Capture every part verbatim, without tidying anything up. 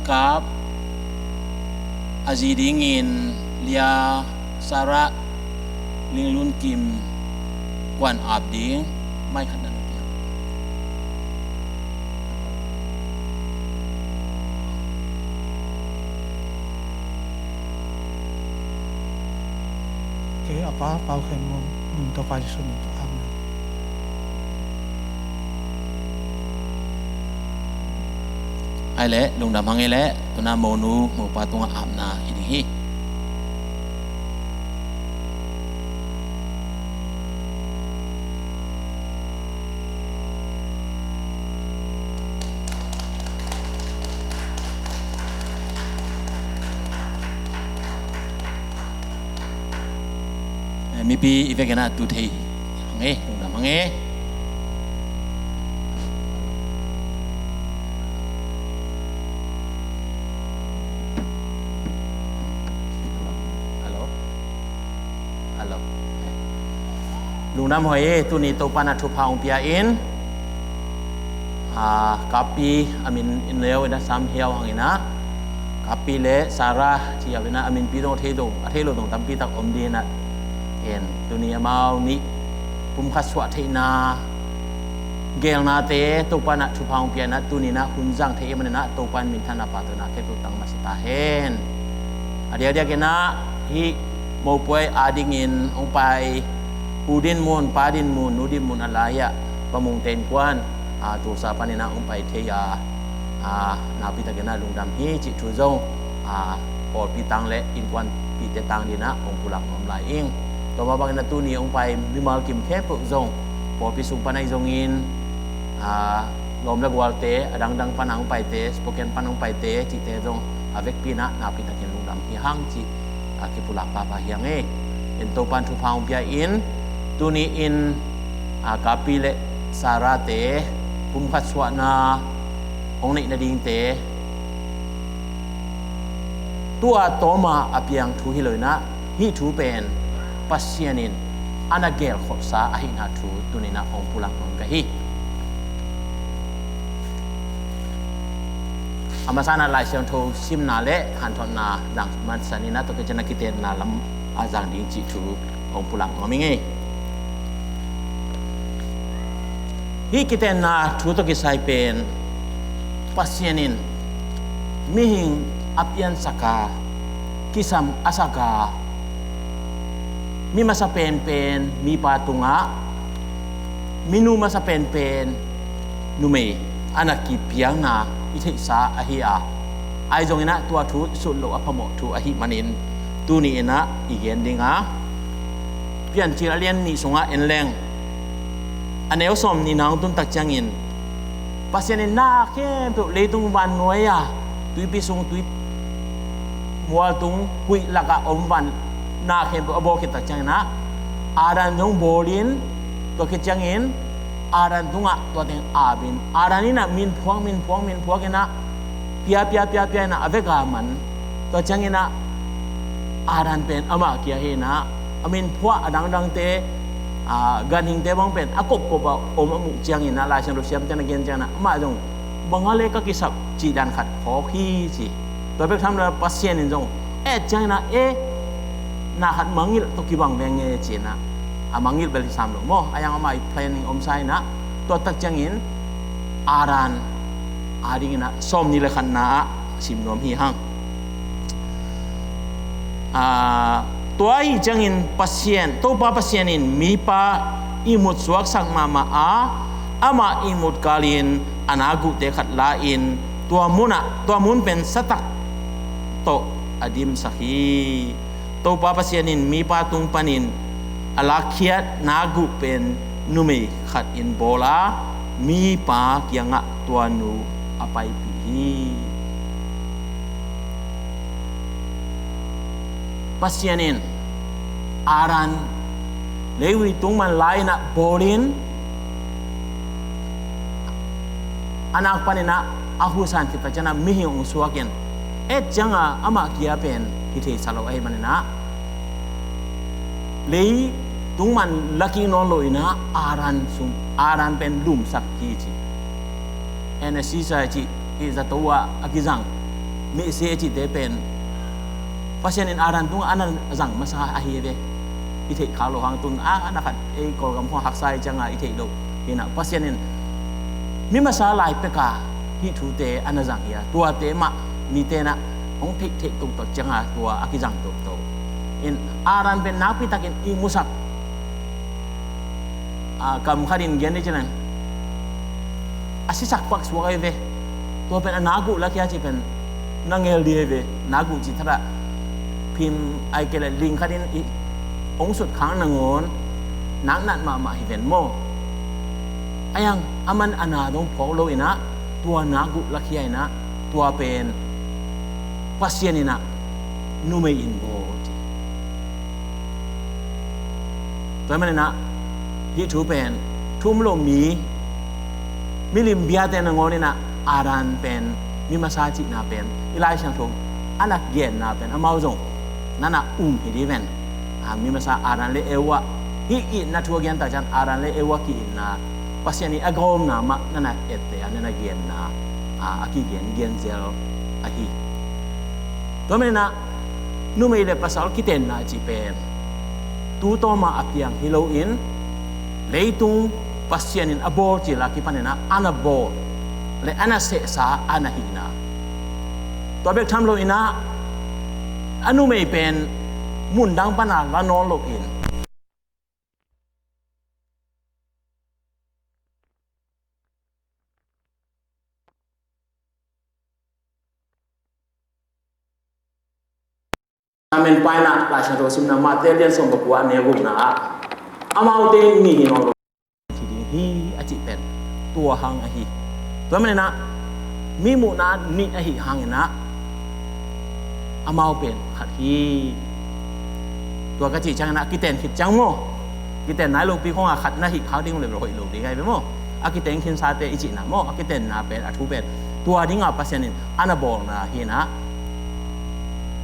Kap a zi dingin Lia Sarah Linglun Kim kuan ap ding mai khat na na piang. Kei a pa Pau Khen Muang, min Topa Jesu min tawh, amen. Ai leh lungdam hang ei leh, tuna monu mopa tungah apna hi ding hi. Eh, mipi i vekin ah tu thei hang ei, lungdam hang ei. Hello. Hello. Lungdam hoih ei, tuni Topa in ah thupha hong pia in. Ah, Kapi a min in neu in ah Sam Hiau hang in ah, Kapi leh Sarah ci a in ah a minpi dong a thei dong, a thei lo dong tampi tak om ding in ah, en, tuni amau nih pumkhat suah theihna gelnate Topa in ah thupha hong pia in ah, tuni in ah hun zang thei ahih manin ah Topa in minthanna, pahtawina khempeuh tang masa ta hen. A diakdiak in ah hih mopuai a dingin hong pai Pu Din Mun, Pa Din Mun, Nu Din Mun a lai ah Pa Mung te innkuan, ah, Tulsa panin ah hong pai thei a, ah, nakpi takin ah lungdam hi cih thu zong, ah, pawlpi tang leh innkuanpihte tang dingin ah hong pulak nuam lai ing. Tua mah bangin ah tuni hong pai mimal kim khempeuh zong, pawlpi sung pan ahi zongin, ah, lawm leh gualte, a dangdang pan a hong paite, Spokane pan a hong paite cihte zong a vekpi in ah nakpi takin lungdam hi hang cih, ah, kipulak pahpah hi hang ei. En, Topa in thupha hong pia in, tuni in, ah, Kapi leh Sarah te pumkhat suahna hong neih nadingte, tu-a tawm a a piang thu hi lo in ah, hih thu pen Pasian in a na gelkholhsa ahihna thu tuni in ah hong pulak nuam ka hi. A masa in ah Lai Siangtho simna leh hanthotna zang mansan in ah, tua khit ciang ah kitenna lam a zang ding cih thu hong pulak nuam ing ei. Hih kitenna thu tawh kisai pen Pasian in mihing a piansak a, kisam a sak a, mi masa penpen mipa tungah minu masa penpen numei a na kipiakna i theihsa ahi a, ahi zongin ah tua thu i sut loh a phamawh thu ahih manin tuni in ah i gen ding a, Piancil a lian nih sungah en leng, a neu sawmnihna hong tun tak ciangin Pasian in na khempeuh, leitung vannuai a, tuipi sung, tui mualtung, huih lakah om van na khempeuh a bawl khit tak ciangin ah, Adam zong bawlin, tua khit ciangin Adam tungah tua teng apin, Adam in ah min phuak, min phuak, min phuak in ah, pia, pia, pia, pia in ah a vek a man. Tua ciangin ah Adam pen amah kia hi in ah, a min phuah a dangdangte, aa, ganhingte bang pen a kopkop a om a muh ciangin ah, Lai Siangtho siamte in a gen ciangin ah, amah zong bang a le ka kisap cih dan khat phawk hi ci. Tua bek tham lo Pasian in zong et ciangin ah, e, na khat mangngilh tawh kibang veng e ci in ah, a mangngilh bel hi sam lo maw, a yang amah i planning omsa in ah, tua tak ciangin Adam a dingin ah sawmnih le khatna ah sim nuam hi hang. Aa, tua ahih ciangin Pasian, Topa Pasian in mipa ihmut suaksak mahmah a, amah ihmut kalin a na guhte khat la-in tua munah, tua mun pen satak tawh a dimsak hi. Topa Pasian in mipa tung panin a lakkhiat na guh pen numei khatin bawl a, mipa kiangah tua nu a paipih hi. Pasian in Adam leivui tung man lai-in ah bawlin, a nak panin ah a husan khit tak ciangin ah mihing hong suakin, et ciangin amah kia pen hi theisa lo ahih manin ah, leitung man lakik nawn lo-in ah Adam sung, Adam pen lumsak hi ci. Anesthesia cih, hih zato ah a kizang Mihsi a cihte pen Pasian in Adam tungah a na zang masa ahi ve. I theih khak loh hang tun a, a na khat ei Kawlgam khong haksa i cianga i theih loh hi na, Pasian in mi masa lai peka hih thute a na zang hi a, tuate mah mite na hong theih theih toto cianga tua a kizang toto in, Adam pen nakpi takin i musak. A, kam khatin gen ni ci leng, a sisak pak suak ahi ve. Tua pen a nak uh lakhia ci pen na ngel di ahi ve. Nak uh ci thara phim ai kele ling khatin i hong sut khang nangawn nak nat mahmah hi ven maw. Ayang aman a na dong phawk lo inah tua nak uh lakhia inah tua pen Pasian inah numei in bawl ci. Tua hi maninah hih thu pen thu um lo mi, milim biate nangawn inah Adam pen mi masa cihna pen i Lai Siangtho a na genna pen amau zong nanah um hi di ven. A, mi masa Adam le Eva hih itna thu a gen tak ciang Adam le Eva ki-itna Pasian i a gawmna mah nanah ette a nanah genna a, a kigen genzel ahi. Tua maninah numei le pasal kitenna cih pen tu tawma a piang hi loin leitung Pasian in a bawl cila kipaninah a na bawl le a na sehsa a na hihna. Tua bek tham loinah a numei pen mundang pana la nawn loin Amen. Paina Lai Siangtho simna Mate lian sawm pakua a neu gukna ah amaute nih hi nawn lo hi ding hi a cih pen tua hang ahi. Tua maninah mi muhna nih ahi hanginah amau pen khat hi. Tua ka cih cianginah kiten khit ciang maw, kiten nai lopi khongah khat na hih khak ding uh le hoih lo ding ahi ve maw. A kiteng khinsate i cihna maw, a kitenna pen a thu pen tua dingah Pasian in a na bawlna hinah.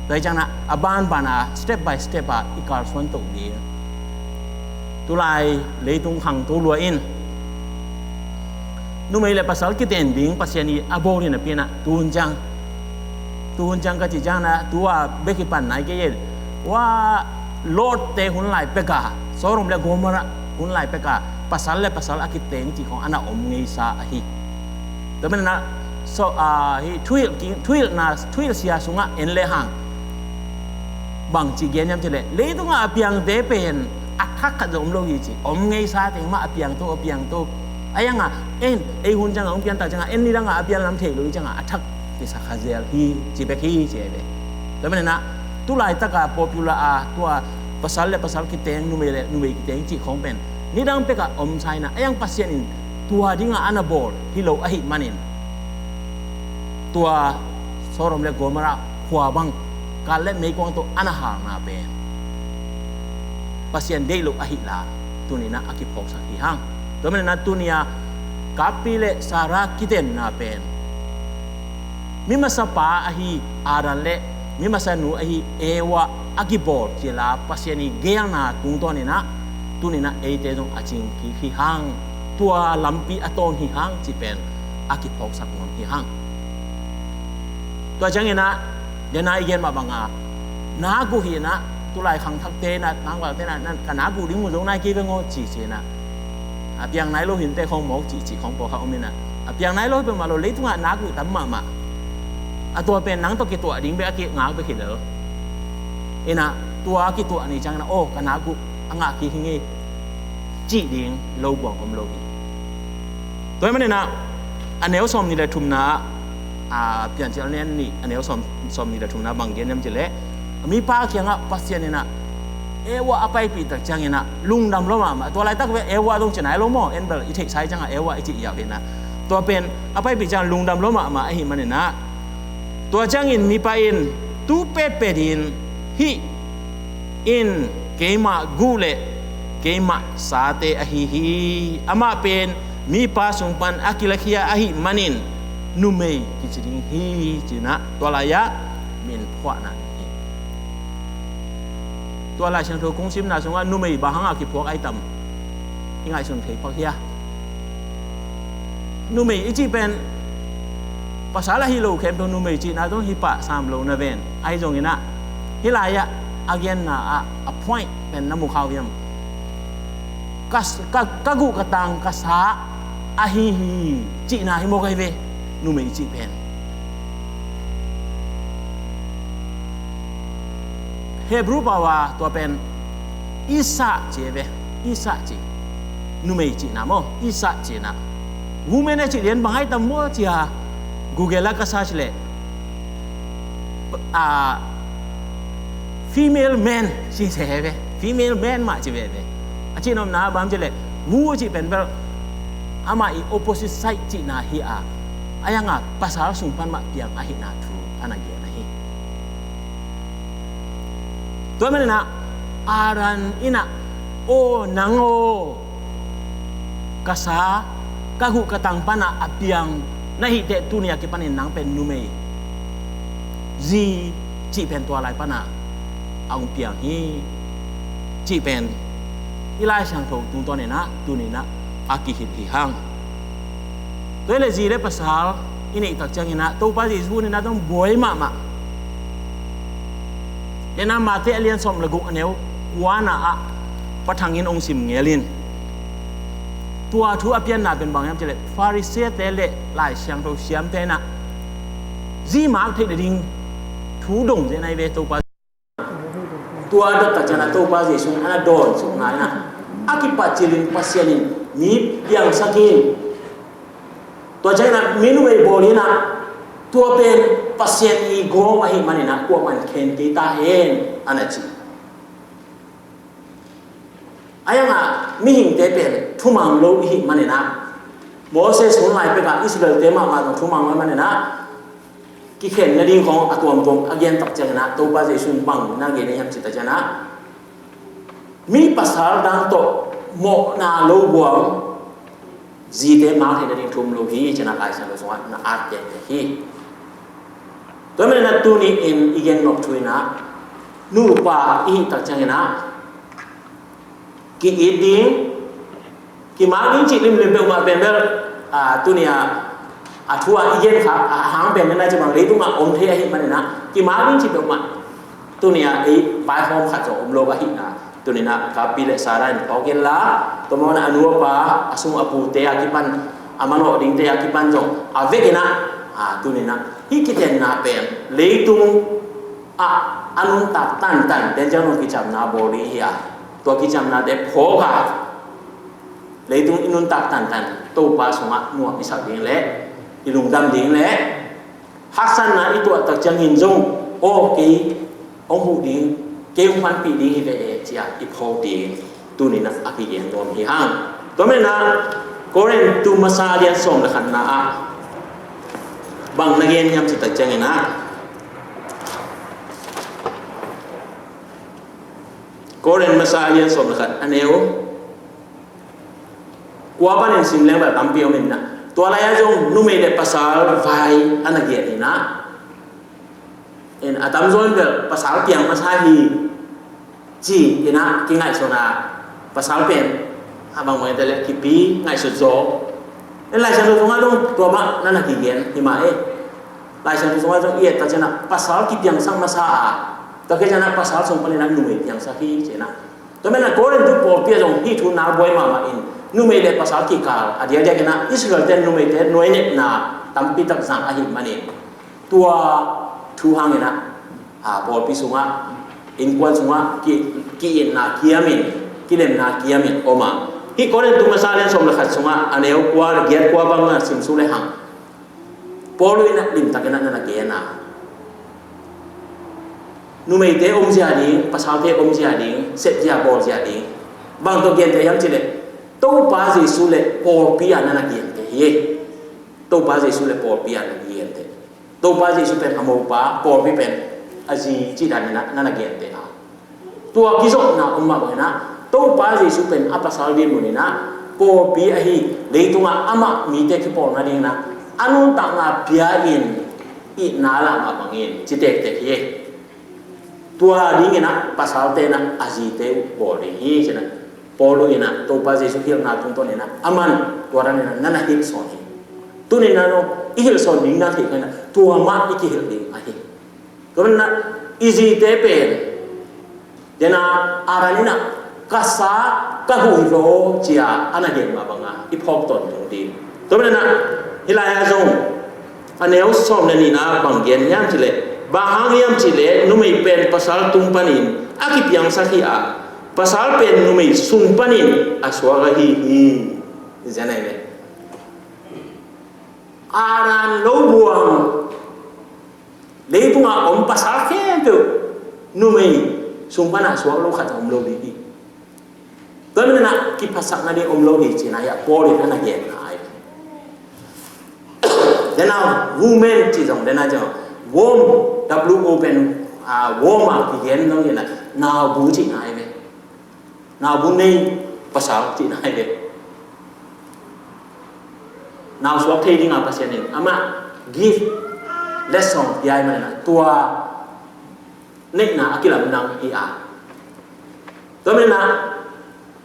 Tua hi cianginah a banbana step by step ah i kalsuan toh ding. Tulai leitung khangto lua in numei le pasal kiten ding Pasian i a bawl hi napi inah tuhun ciang, tuhun ciang ka cih cianginah tua bek hi pan nai kei in. Ua Lot te hun lai peka, Sodom le Gomorrah hun lai peka pasal le pasal a kiteng cih khong a na om ngeisa ahi. Tua maninah so, a, hi thuhilh king, thuhilhna, thuhilh sia sungah en le hang bangci gen hiam cih leh leitungah a piangte pen a thak khat zong om lo hi ci. Om ngeisa teng mah a piangto, a piangto. A yangah en ei hun ciangah hong piantak ciangah en nidangah a pianlam theih lo hi ciangah a thak kisa kha zel hi ci bek hi ci ahi ve. Tua maninah tulaitaka popular a tua pasal le pasal kiteng, numei le numei kiteng cih khong pen nidang pekah om sa inah a yang Pasian in tua dingah a na bawl hi lo ahih manin tua Sodom le Gomorrah khua bang kal le meikuang tawh a na halna pen Pasian deih lo ahih la tuninah a kiphawksak hi hang. Tua maninah tunia Kapi le Sarah kitenna pen mi masa pa ahi Adam le mi masa nu ahi Eva a kibawl cila Pasian i geelna tungtawninah tuninah eite zong a cing kik hi hang. Tua lampi a tawn hi hang cih pen a kiphawksak nuam hi hang. Tua cianginah dena i gen mah banga nak uh hinah tulai khangthakte inah tangvalte inah ka nak uh ding uh zo nai kei veng aw ci cinah a piang nai lo hinte khong mawk cihcih khong pawlkhat om inah a piang nai lo hi peuhmah lo leitungah nak uh tam mahmah. A tua pen nang tawh kituah ding bek a kingak bek hi lel inah tua kituah ni cianginah aw ka nak uh a ngah kik hi ngei cih ding lo buang om lo hi. Tua hi maninah a neu sawm nih le thumna ah, Piancil a neu nih a neu sawm, sawm nih le thumna bang gen hiam cih leh mipa kiangah Pasian inah Eva a paipih tak cianginah lungdam lo mahmah. Tua laitak ve Eva dong ci nai lo maw, en bel i theihsa hi ciangah Eva i cih yau hinah tua pen a paipih ciang lungdam lo mahmah ahih maninah tua ciangin mipa in tu petpet in hih in keimah guh le keimah sate ahi hi. Amah pen mipa sung pan a kilakhia ahih manin numei kici ding hi cinah tua lai-ah min phuahna hi. Tua Lai Siangtho kong simna sungah numei bang hangah kiphuak ai tam i ngaihsun thei pak hia? Numei i cih pen Pasal ahi lo khempeuh numei cihna zong hi pah sam lo na ven. Ahi zongin ah, hih lai-ah a genna ah a point pen na mu kha uh hiam? Ka, ka, ka guh ka tang ka sa ahi hi cihna hi mawk ahi ve. Numei cih pen Hebrew pau a tua pen isha ci ve. Isha ci, numei cihna maw, isha cihna. Women a cih lian bang hai tam maw ci a Google ah ka search leh, a, female man ci se ve. Female man mah ci veve. A cihnopna bang ci leh, wu cih pen bel amah i opposite side cihna hi a, a yang a pasal sung pan mah piang ahihna thu a na gen ahi. Tua manin ah Adam in ah, aw nang aw, ka sa, ka guh ka tang pan ah a piang na hih teh tuni a kipanin nang pen numei, zi cih pen tua lai pan ah a hong piang hi cih pen i Lai Siangtho tungtawn in ah tuni in ah a kihilh hi hang. Tua hi leh zi le pasal i neih tak ciangin ah Topa Jesu in ah zong buai mahmah. Tua manin ah Mate a lian sawm le guk a neu kuana ah Pa Thang in hong sim ngel in. Tua thu a pianna pen bang hiam cih leh Pharisee-te le Lai Siangtho siamte in ah zi mak theih nading thu dong zen ahi ve Topa. Tua dot tak ciangin ah Topa Jesu in a na dawn sukna in ah a kipat cilin Pasian in mi piangsak hi. Tua ciangin ah mi numei bawl in ah tua pen Pasian i gawm ahih manin ah kuamah in khen kei ta hen a na ci. A yang ah mihingte pen thumang lo i hih manin ah, Moses hun lai pek ah Israel-te mahmah zong thumang lo i manin ah kikhen nading khawng a tuamtuam a gen tak ciangin ah Topa Jesu in bang na gen hiam cih tak ciangin ah, mi pasal dang tawh mawhna lo buang zite mak theih nading thu om lo hi cih na Lai Siangtho sungah na at gen hi. Tua manin ah tuni in i gen nop thu in ah nupa i hih tak ciangin ah ki-it ding, kimak ding cih limlim peuhmah pen bel, a, tuni a, a thu a i gen kha a hang pen na ci bang leitung ah om thei ahih manin ah kimak ding cih peuhmah tuni a ei vaihawm khat zong om lo ahihna tuni in ah ka pi le Sarah in phawk inla, tua manin ah a nu a pa, a sung a pute a kipan, a manawh dingte a kipan zong a vekin ah, a, tuni in ah hih kitenna pen leitung ah a nuntak tantan ten ciang zong kicamna bawl ding hi a, tua kicamnate phawk a, leitung i nuntak tantan Topa sungah nuam i sak ding le i lungdam ding le haksatna i tuah tak ciangin zong, aw kei hong huh ding, kei hong panpih ding hi ve e ci a i phawk ding tuni in ah a kigen nuam hi hang. Tua manin ah Korin tu masa a lian sawm le khatna ah bang na gen hiam cih tak ciangin ah, Korin masa a lian sawm le khat a neu kua panin sim leng bel tampi om in ah, tua lai-ah zong numei le pasal vai a na gen in ah, in a tamzaw in bel pasal piang masa hi ci in ah kingaihsun a, pasal pen a bangmah in te le kipi ngaihsut zaw. In Lai Siangtho sungah zong tua mah na na kigen hi mah e. Lai Siangtho sungah zong i et tak ciangin ah pasal kipiangsak masa a, tua khit ciangin ah pasal sung panin ah numei piangsak hi ci in ah. Tua manin ah Korin tu pawlpi ah zong hih thu na buai mahmah in, numei le pasal kikal a diakdiak in ah Israel-te numeite nuainepna tampi tak zang ahih manin tua thu hangin ah, a, pawlpi sungah, innkuan sungah ki, ki-itna kiamin, kilemna kiamin om a. Hih Korin tu masa lian sawm le khat sungah a neu kua, giat kua bang na simsuk le hang, Paul in ah limtakin ah na na gen a, numeite omzia ding, pasalte omzia ding, sepzia bawlzia ding bang tawh genteh hiam cih leh Topa Jesu le pawlpi a na na genteh hi. Topa Jesu le pawlpi a na genteh. Topa Jesu pen a mopa, pawlpi pen a zi cih danin ah na na genteh a, tua kizopna om mah bangin ah Topa Jesu pen a pasal dinmun in ah pawlpi ahi leitungah amah mite kipawl nadingin ah a nuntakna pia-in itna lah mah bangin ci tektek hi. Tua dingin ah pasalte in ah a zite uh bawl ding hi ci in ah Paul in ah Topa Jesu hilhna tungtawn in ah aman tua danin ah na na hilh sawn hi. Tuni-in ah zong i hilh sawn ding na theih kha-in ah tua mah i kihilh ding ahi. Tua manin ah i zite pen, den a, Adam in ah, "Ka sa, ka huh hi lo," ci-a a na gen mah bangin i phawk tawntung ding. Tua manin ah hih lai-ah zong a neu sawm le nihna bang gen hiam cih leh, bang hang hiam cih leh numei pen pasal tung panin a kipiangsak hi a, pasal pen numei sung panin a suak ahi hi. Tua ahih manin Adam lo buang, leitungah om pasal khempeuh numei sung panin a suak lo khat om lo ding hi. Tua manin ah kiphatsak nading om lo hi ci-in ah hiah Paul in a na genna ahi. Den a woman cih zong, den a zong, womb, W O pen, ah, womb a kigen zong hi-in ah, naubu cihna ahi ve. Naubu nei pasal cihna ahi ve. Nau suak thei dingin Pasian in amah gift, lesson pia ahih manin ah tua neihna a kilamdang hi a. Tua manin ah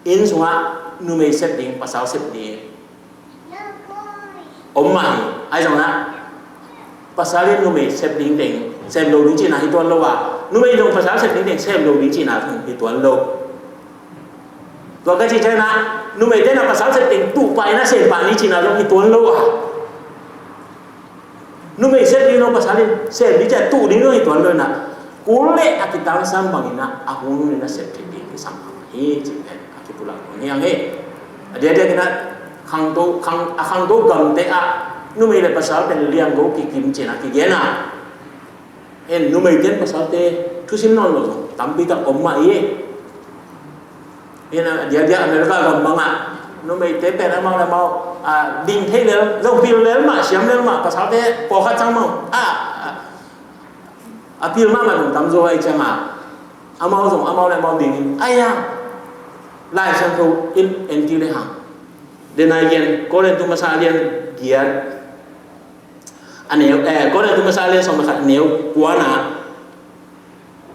inn sungah numei sep ding, pasal sep ding om mah hi. Ahi zongin ah pasal in numei sep ding teng sem lo ding cihna hi tuan lo a, numei in zong pasal sep ding teng sem lo ding cihna hi tuan lo. Tua ka cih ciangin ah numeite in ah pasal sep teng tuh pah in ah sem pah ni cihna zong hi tuan lo a, numei sep ding zong pasal in sem ni ci-a tuh ding zong hi tuan lo in ah, kul le a kitangsam bangin ah a hun hun in ah sep thei ding kisam hi cih pen a kipulak hi hang hi. A diakdiakin ah khangto, khang, a khangto gamte ah numei le pasal pen liangko kikim ci-in ah kigen a, en, numeite in pasalte thusim nawn lo zong tampi tak om mah hi. En, a diakdiak America gam bangah numeite pen amau le amau, ah, ding thei lel, zong pil lel mah, siam lel mah, pasalte pawlkhat sang mah, ah, a pil mahmah zong tam zaw ahih ciangin amau zong amau le amau ding in, ai-a, Lai Siangtho in en kik le hang. Den a gen, Korin thu masa lian giat, a neu, eh, Korin thu masa lian sawm le khat, neu kuana,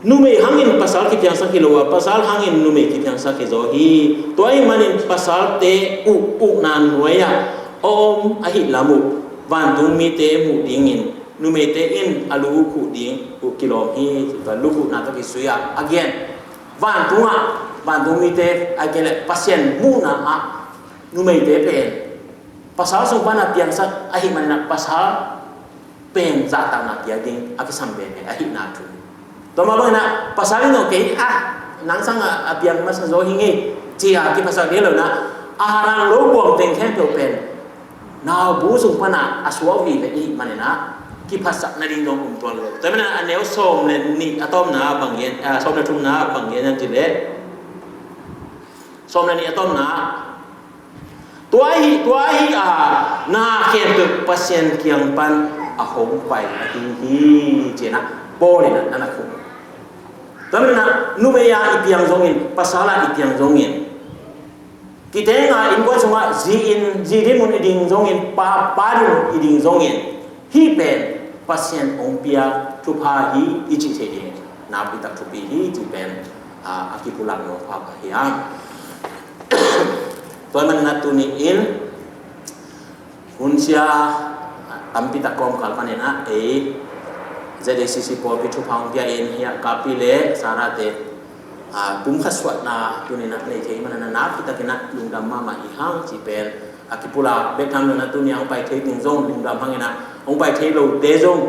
numei hangin pasal kipiangsak hi lo a, pasal hangin numei kipiangsak hi zaw hi. Tua ahih manin pasalte uh, ukna nuai-ah a om ahih lam uh vantung mite muh dingin numeite in a lu uh khuh ding uh kilawm hi. Tua lukhuhna tawh kizui-a a gen, vantungah, vantung mite ahih kei leh Pasian muhna ah numeite pen pasal sung panin a piangsak ahih manin ah pasal pen zahtakna pia ding a kisam veve ahihna thu. Tua mah bangin ah pasal in zong kei, ah, nang sangin a piang masa zaw hi ing ei, ci-a kiphatsak ding hi lo in ah, a haran lo buang teng khempeuh pen naubu sung panin a suak vive ahih manin ah kiphatsak nading zong om tuan lo. Tua manin ah a neu sawm le nih a tawpna bang gen, ah, sawm le thumna bang gen hiam cih leh, sawm le nih a tawpna, tua hi, tua hi a, na khempeuh Pasian kiang pan a hong pai ahi hi, ci-in ah Paul in ah a na khum. Tua manin ah numei-a i piang zongin, pasal-a i piang zongin, kiteng a innkuan sungah zi inn, zi dinmun i ding zongin, pa, pa dinmun i ding zongin, hih pen Pasian hong pia thupha hi i cih thei ding nakpi tak thupi hi cih pen, ah, a kipulak nuam pahpah hi hang. Tua ahih manin ah tuni-in hun sia, ah, tampi tak kawmkal panin ah ei Z A C C pawlpi thupha hong pia in, hiah Kapi le Sarah te, ah, pumkhat suahna tuni-in ah nei thei manin ah nakpi takin ah lungdam mahmah hi hang cih pen a kipulak bek tham lo in ah, tuni a hong pai thei ding zong lungdam hangin ah, hong pai thei lote zong,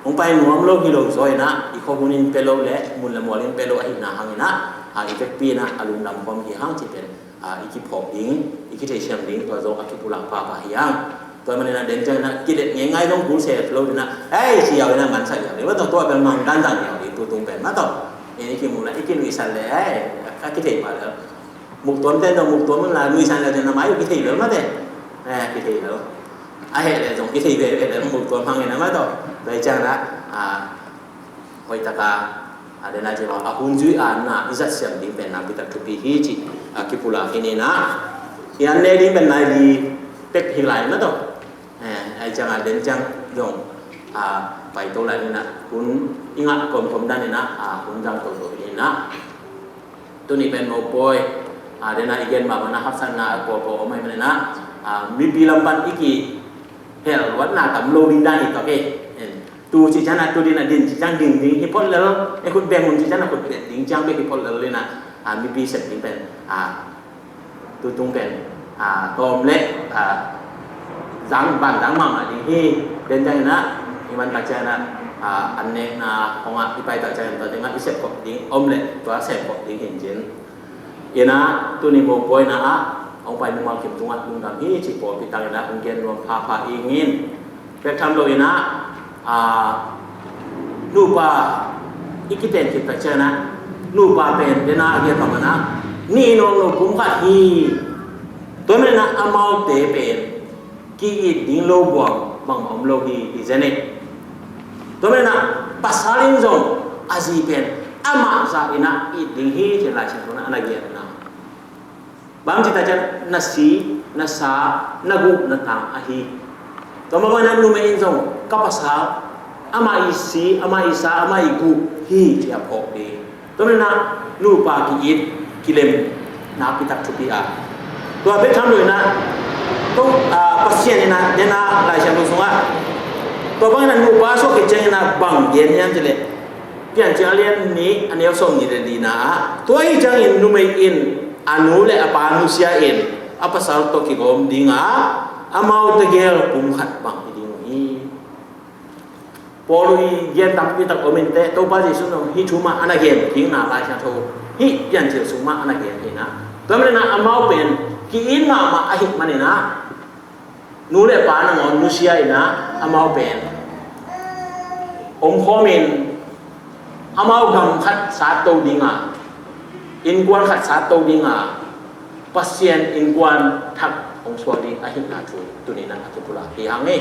hong pai nuam lo hi lo zaw in ah, i khuahun in pia lo le mun le mual in pia lo ahihna hangin ah, a, i vekpi in ah a lungdam khawm hi hang cih pen, a, i kiphawk ding, i kitheisiam ding, tua zong a kipulak pahpah hi hang. Tua ahih manin ah den ciangin ah kilet ngeingai zong kul se lo in ah, ei, ci hiau in ah mansak hiau ding, tua tua pen mangdan zang hiau ding, tu tung pen mah tawh. I kimu le, i kinuihsan le, ei, a kithei pah le. Muktuam ten zong muktuam un la, nuihsan leu ten a mai uh kithei lel mate. Eh, kithei lel. A heh leh zong kithei veve lel muktuam hangin a mate. Tua hi ciangin ah, ah, hoih taka, ah, den a ci bang, a hun zui a na i zat siam ding pen nakpi tak thupi hi cih, ah, kipulak hi in ah. I an ne ding pen nai li pek hi lai mate. Eh, ahi ciangin den ciang zong, ah, paito lai in ah, hun i ngah kawmkawm dan in ah, ah, hun zang toto hi in ah. Tuni pen mopawi, ah, den a i gen mah bangin ah haksatna a kuapua om ahih manin ah, ah, mipi lam pan i ki, Hel luatna tam lo ding dan hi tawh kei. Tu ci ciang a tu ding a din ci ciang ding ding hi phot lel. E khut beng hun ci ciang a khut beng ding ciang bek hi phot lel ding a, a, mipi sep ding pen, a, tu tung pen, a, tawm le, a, zang ban zang mahmah ding hi. Den ciang in a, i man tak ciang a, a, an nekna hong a i pai tak ciang in tua ding a i sep kop ding om le tua sep kop ding hin cin. Ina tuni mopawi na ah hong pai mumal kim tungah lungdam hi ci pawlpi tang ina hong gen nuam phapha ing in. Bek tham lo ina, a, nupa i kiten kit tak ciang ina nupa pen dena a gen phamana ni inong lo pum khat hi. Tua mena amaute pen ki-it ding lo buang bangmah om lo hi hi zen e. Tua mena pasal in zong a zi pen amah zah ina it ding hi ci Lai Siangtho na a na gen na. Bang ci ta ciang na si, na sa, na guh, na tang ahi. Tua mah bang na numei in zong ka pasal amah i si, amah i sa, amah i guh hi ci a phawk ding. Tua mena nupa ki-it kilem na pitak thupi a. Tua bek tham lo ina, tua, a, Pasian ina dena Lai Siangtho sungah tua bang ina nupa suak kiciang ina bang gen hiam cileh Piancil a lian nih a neu sawm nih le lina ah tua hi ciangin numei in a nu le a pa nusia in a pasal tawh kigawm dinga amau tegel pum khat bang hi ding uh hi. Paul i gen tampi tak om inteh, Topa Jesu zong hih thu mah a na gen kikna Lai Siangtho hih Piancil sung mah a na gen hi na. Tua manin ah amau pen ki-it mahmah ahih manin ah nu le pa nangawn nusia in ah amau pen omkhawm in amau gam khat satto dinga, innkuan khat satto dinga, Pasian innkuan thak hong suak ding ahihna thu tuni-in a kipulak hi hang e.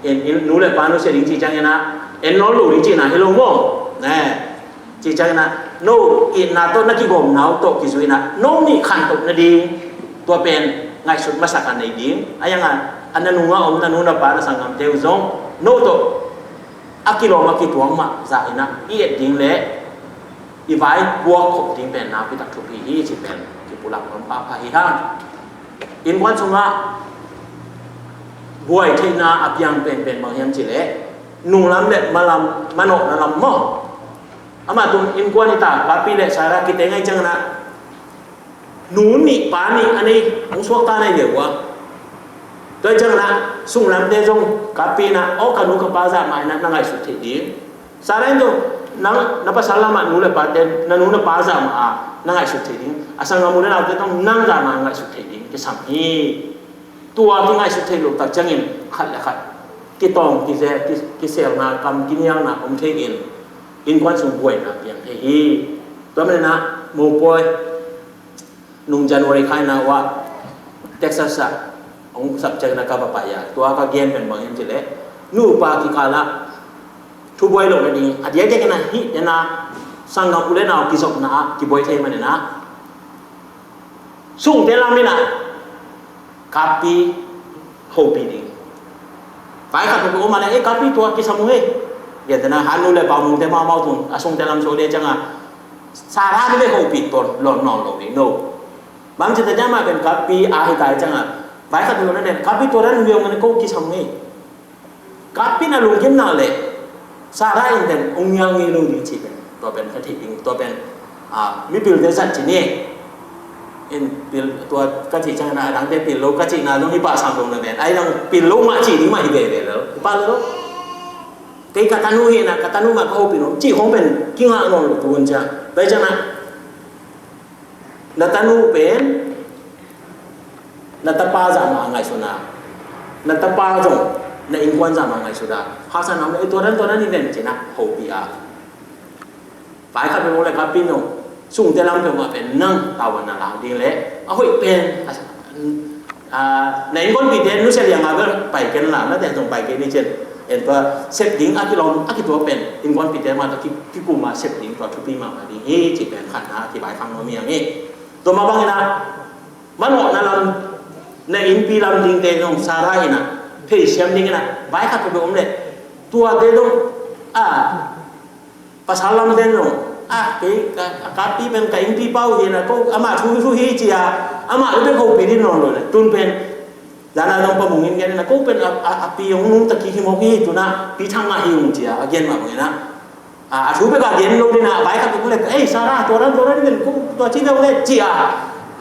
En, en nu le pa nusia ding cih ciangin ah en nawn lo ding cihna hi lo maw? Ne. Cih ciangin ah no itna tawh na kigawmna uh tawh kizui in ah no nih khantoh nading tua pen ngaihsut masak a nei ding. A yang a, a na nungah om na nu na pa na sanggamte uh zong no tawh a kilawm a kituang mah zah in ah i et ding le i vai puak khop ding pen nakpi tak thupi hi cih pen kipulak nuam phapha hi hang. Innkuan sungah buai theihna a piang penpen bang hiam cih leh nunglam le malam, manawhna lam maw? Amah tung innkuan hi ta, Kapi le Sara kite ngai ciangin ah nu nih pa nih a nei hong suakta nai leh uh a. Tua hi ciangin ah sunglamte zong Kapi in ah aw ka nu ka pa zah mah in ah na ngaihsut theih ding. Sara in zong nang na pasal lamah nu le pate na nu na pa zah mah a na ngaihsut theih ding. A sanggam u le naute zong nang zah mah a ngaihsut theih ding kisam hi. Tua kingaihsut theih loh tak ciangin khat le khat kitawng kize, ki, kiselna kam kinialna om thei in innkuan sung buaina piang thei hi. Tua manin ah mopawi nung January kha in ah uh ah Texas ah hong sap ciangin ah ka va pai a, tua ka gen pen bang hiam cih leh nupa kikal ah thubuai loh nading a diakdiakin ah hih dena sanggam u le nau kizopna ah kibuai thei manin ah sungte lam in ah Kapi hopih ding. Vai khat hopih om a le, eh, Kapi tua kisam uh hei. Gentehna hanu le paunungte mahmah tung a sungte lam suak ding ciangin Sara nih le hopih ton lon nawn lo ding no. Bang ci ta ciang mah pen Kapi a hi ta ciangin vai khat hopih om a le Kapi tua dan viau ngan ko kisam uh hei. Kapi in a lungkim nak leh Sara in pen hong ngial ngei lo ding cih pen tua pen ka theih ding, tua pen, a, mipilte zat ci ni. In pil tua ka cih ciangin a dangte pil lo ka cihna zong hi pah sam lo na pen ai dang pil lo mah cih ding mah hi veve lo, hi pah lo. Kei ka tanu hi na, ka tanu mah ka hopih lo cih khong pen kingah nawn lo tu hun ciang. Tua hi ciangin ah na tanu pen na tapa zah mah a ngaihsun a, na tapa zong na innkuan zah mah a ngaihsun a, haksa na om leh, eh, tua dan tua dan hi ven ci-in ah hopih a. Vai khat pen om leh Kapi in zong sungte lam pen mah pen nang tavuan na lak ding leh a hoih pen a, a, na innkuanpihte nusia liang a bel pai ken la, nate zong pai kei ni cin. En tua sep ding a kilawm a kituak pen innkuanpihte mah tawh ki, kikum a sep ding tua thupi mahmah ding hi cih pen khatna a kivaikhak nuam hi hang hi. Tua mah bangin ah manawhna lam, na innpi lam dingte zong Sara in ah theisiam dingin ah vai khat peuhpeuh om leh tuate zong a pasal lamte zong a kei ka, a Kapi pen ka innpi pa uh hi na ko amah thu thu hi ci a amah bek hopih ding nawn lo leh tun pen Dana nong pamungin gen na ko pen a, a, a pi hong nungta kik hi mawk hi, tuna pi thang ngah hi ung cia a gen mah bangin ah, a, a thu bek a gen lo ding a, a vai khat bek le, "Ei, Sarah, tua dan, tua dan pen ko tua ci bek le," cia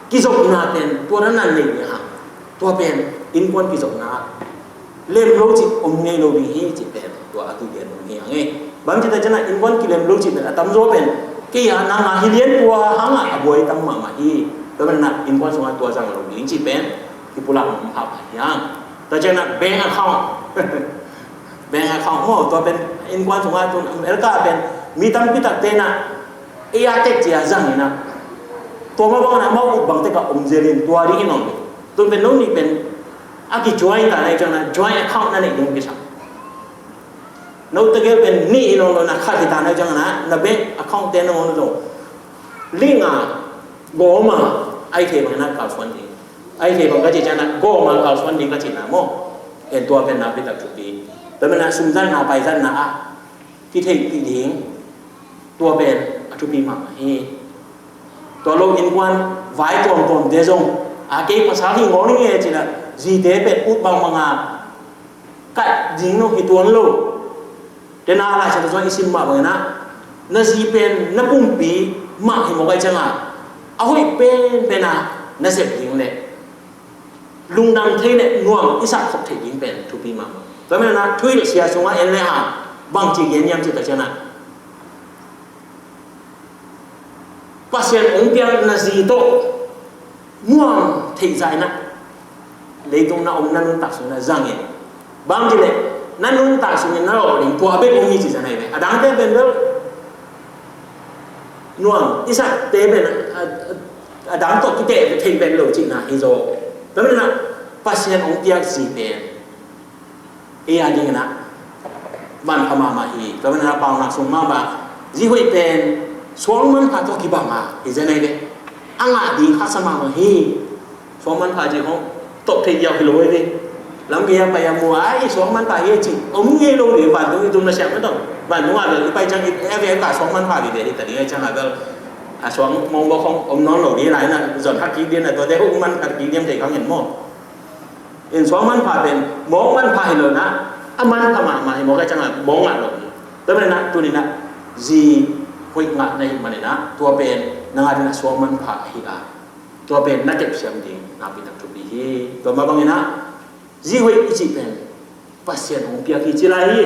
kizopna pen tua dan nan nei ding a, tua pen innkuan kizopna lem lo cih om ngei lo ding hi cih pen tua a kigen om hi hang e. Bang ci ta ciangin ah innkuan kilem lo cih pen a tamzaw pen kei a nang a hi lian tua hang a a buai tam mahmah hi. Tua pen ah innkuan sungah tua zang lo ding cih pen kipulak mahmah hi hang. Tua ciangin ah bank account, bank account maw, tua pen innkuan sungah tun America pen mi tampi takte na ei a tek cia zang in ah, tua mah bangin ah amau ut bang tek a om zel in tua ding hi nawn lo. Tun pen no nih pen a ki join ta na hi ciangin ah joint account na neih ding kisam. No tegel pen nih hi nawn lo, na khat hi ta na hi ciangin ah na bank account te na nawn lo. Link a gawm a, ai thei bangin ah kalsuan ding. Ai thei bang ka cih ciangin ah gawm a kalsuan ding ka cihna maw. En, tua pen nakpi tak thupi. Tua pen ah sumzatna paizatna ah kitheihpih ding, tua pen a thupi mahmah hi. Tua lo innkuan vai tuamtuamte zong, a, kei pasal hi ngawng ning e cih leh, zite pen ut bangbang a kat ding no hi tuan lo. Tena Lai Siangtho sungah i sim mah bangin ah, na zi pen na pumpi mah hi mawk ahih ciangin a, a hoih penpen a na sep ding leh lungdam thei le nuam i sak khop theih ding pen thupi mahmah. Tua manin ah thuhilhsia sungah en le hang bangci gen hiam cih tak ciangin ah, Pasian hong piak na zi tawh nuam theih zah in ah leitung na om na nuntak sungin ah zang in. Bang ci leh na nuntak sungin na lawh ding tua bek om hi ci zah na hi ve. A dangte pen bel nuam i sakte pen a, a, a dang tawh kiteh thei pen lo cihna hi zaw. Tua manin ah Pasian hong piak zi pen ei a dingin ah manpha mahmah hi. Tua manin ah paunak sung mah bang, zi hoih pen suang manpha tawh kibang a hi zen ahi ve. A ngah ding haksa mahmah hi. Suang manpha cih khong tawh thei ziau hi lo ahi ve. Lam gei a pai a mu a, "Ei, suang manpha hi," cih om ngei lo hi. Vantung i tung na siam na tawh, vantung a bel i pai ciang i, eh, ve ka suang manpha hi ve hi ta ding ahi ciang a bel, a suang mawngbawl khong om nawn lo hi lai na, zon hak kik ding na, tuate huk man hak kik ding thei kang en maw. In suang manpha pen mawng manpha hi lo na, a manpha mahmah hi mawk ahih ciangin mawng ngah lo hi. Tua manin ah tuni-in ah zi hoih ngah na hih manin ah tua pen nang adingin ah suang manpha ahi a, tua pen na tepsiam ding nakpi tak thupi hi. Tua mah bangin ah zi hoih i cih pen Pasian hong piak hi ci lai hi.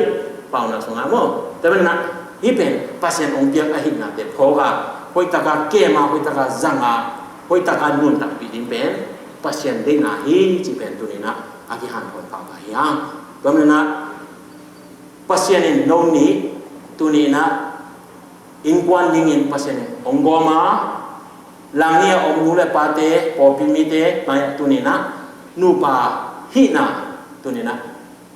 Paunak sungah maw, tua manin ah hih pen Pasian hong piak ahihna pen phawk a, hoih takin kem a, hoih takin zang a, hoih takin nuntakpih ding pen Pasian deihna hi cih pen tuni-in ah a kihanthawn pahpah hi hang. Tua manin ah Pasian in no nih tuni-in ah innkuan dingin Pasian in hong gawm a, lang hi a om nu le pate, pawlpi mite mai ah tuni-in ah nupa hihna tuni-in ah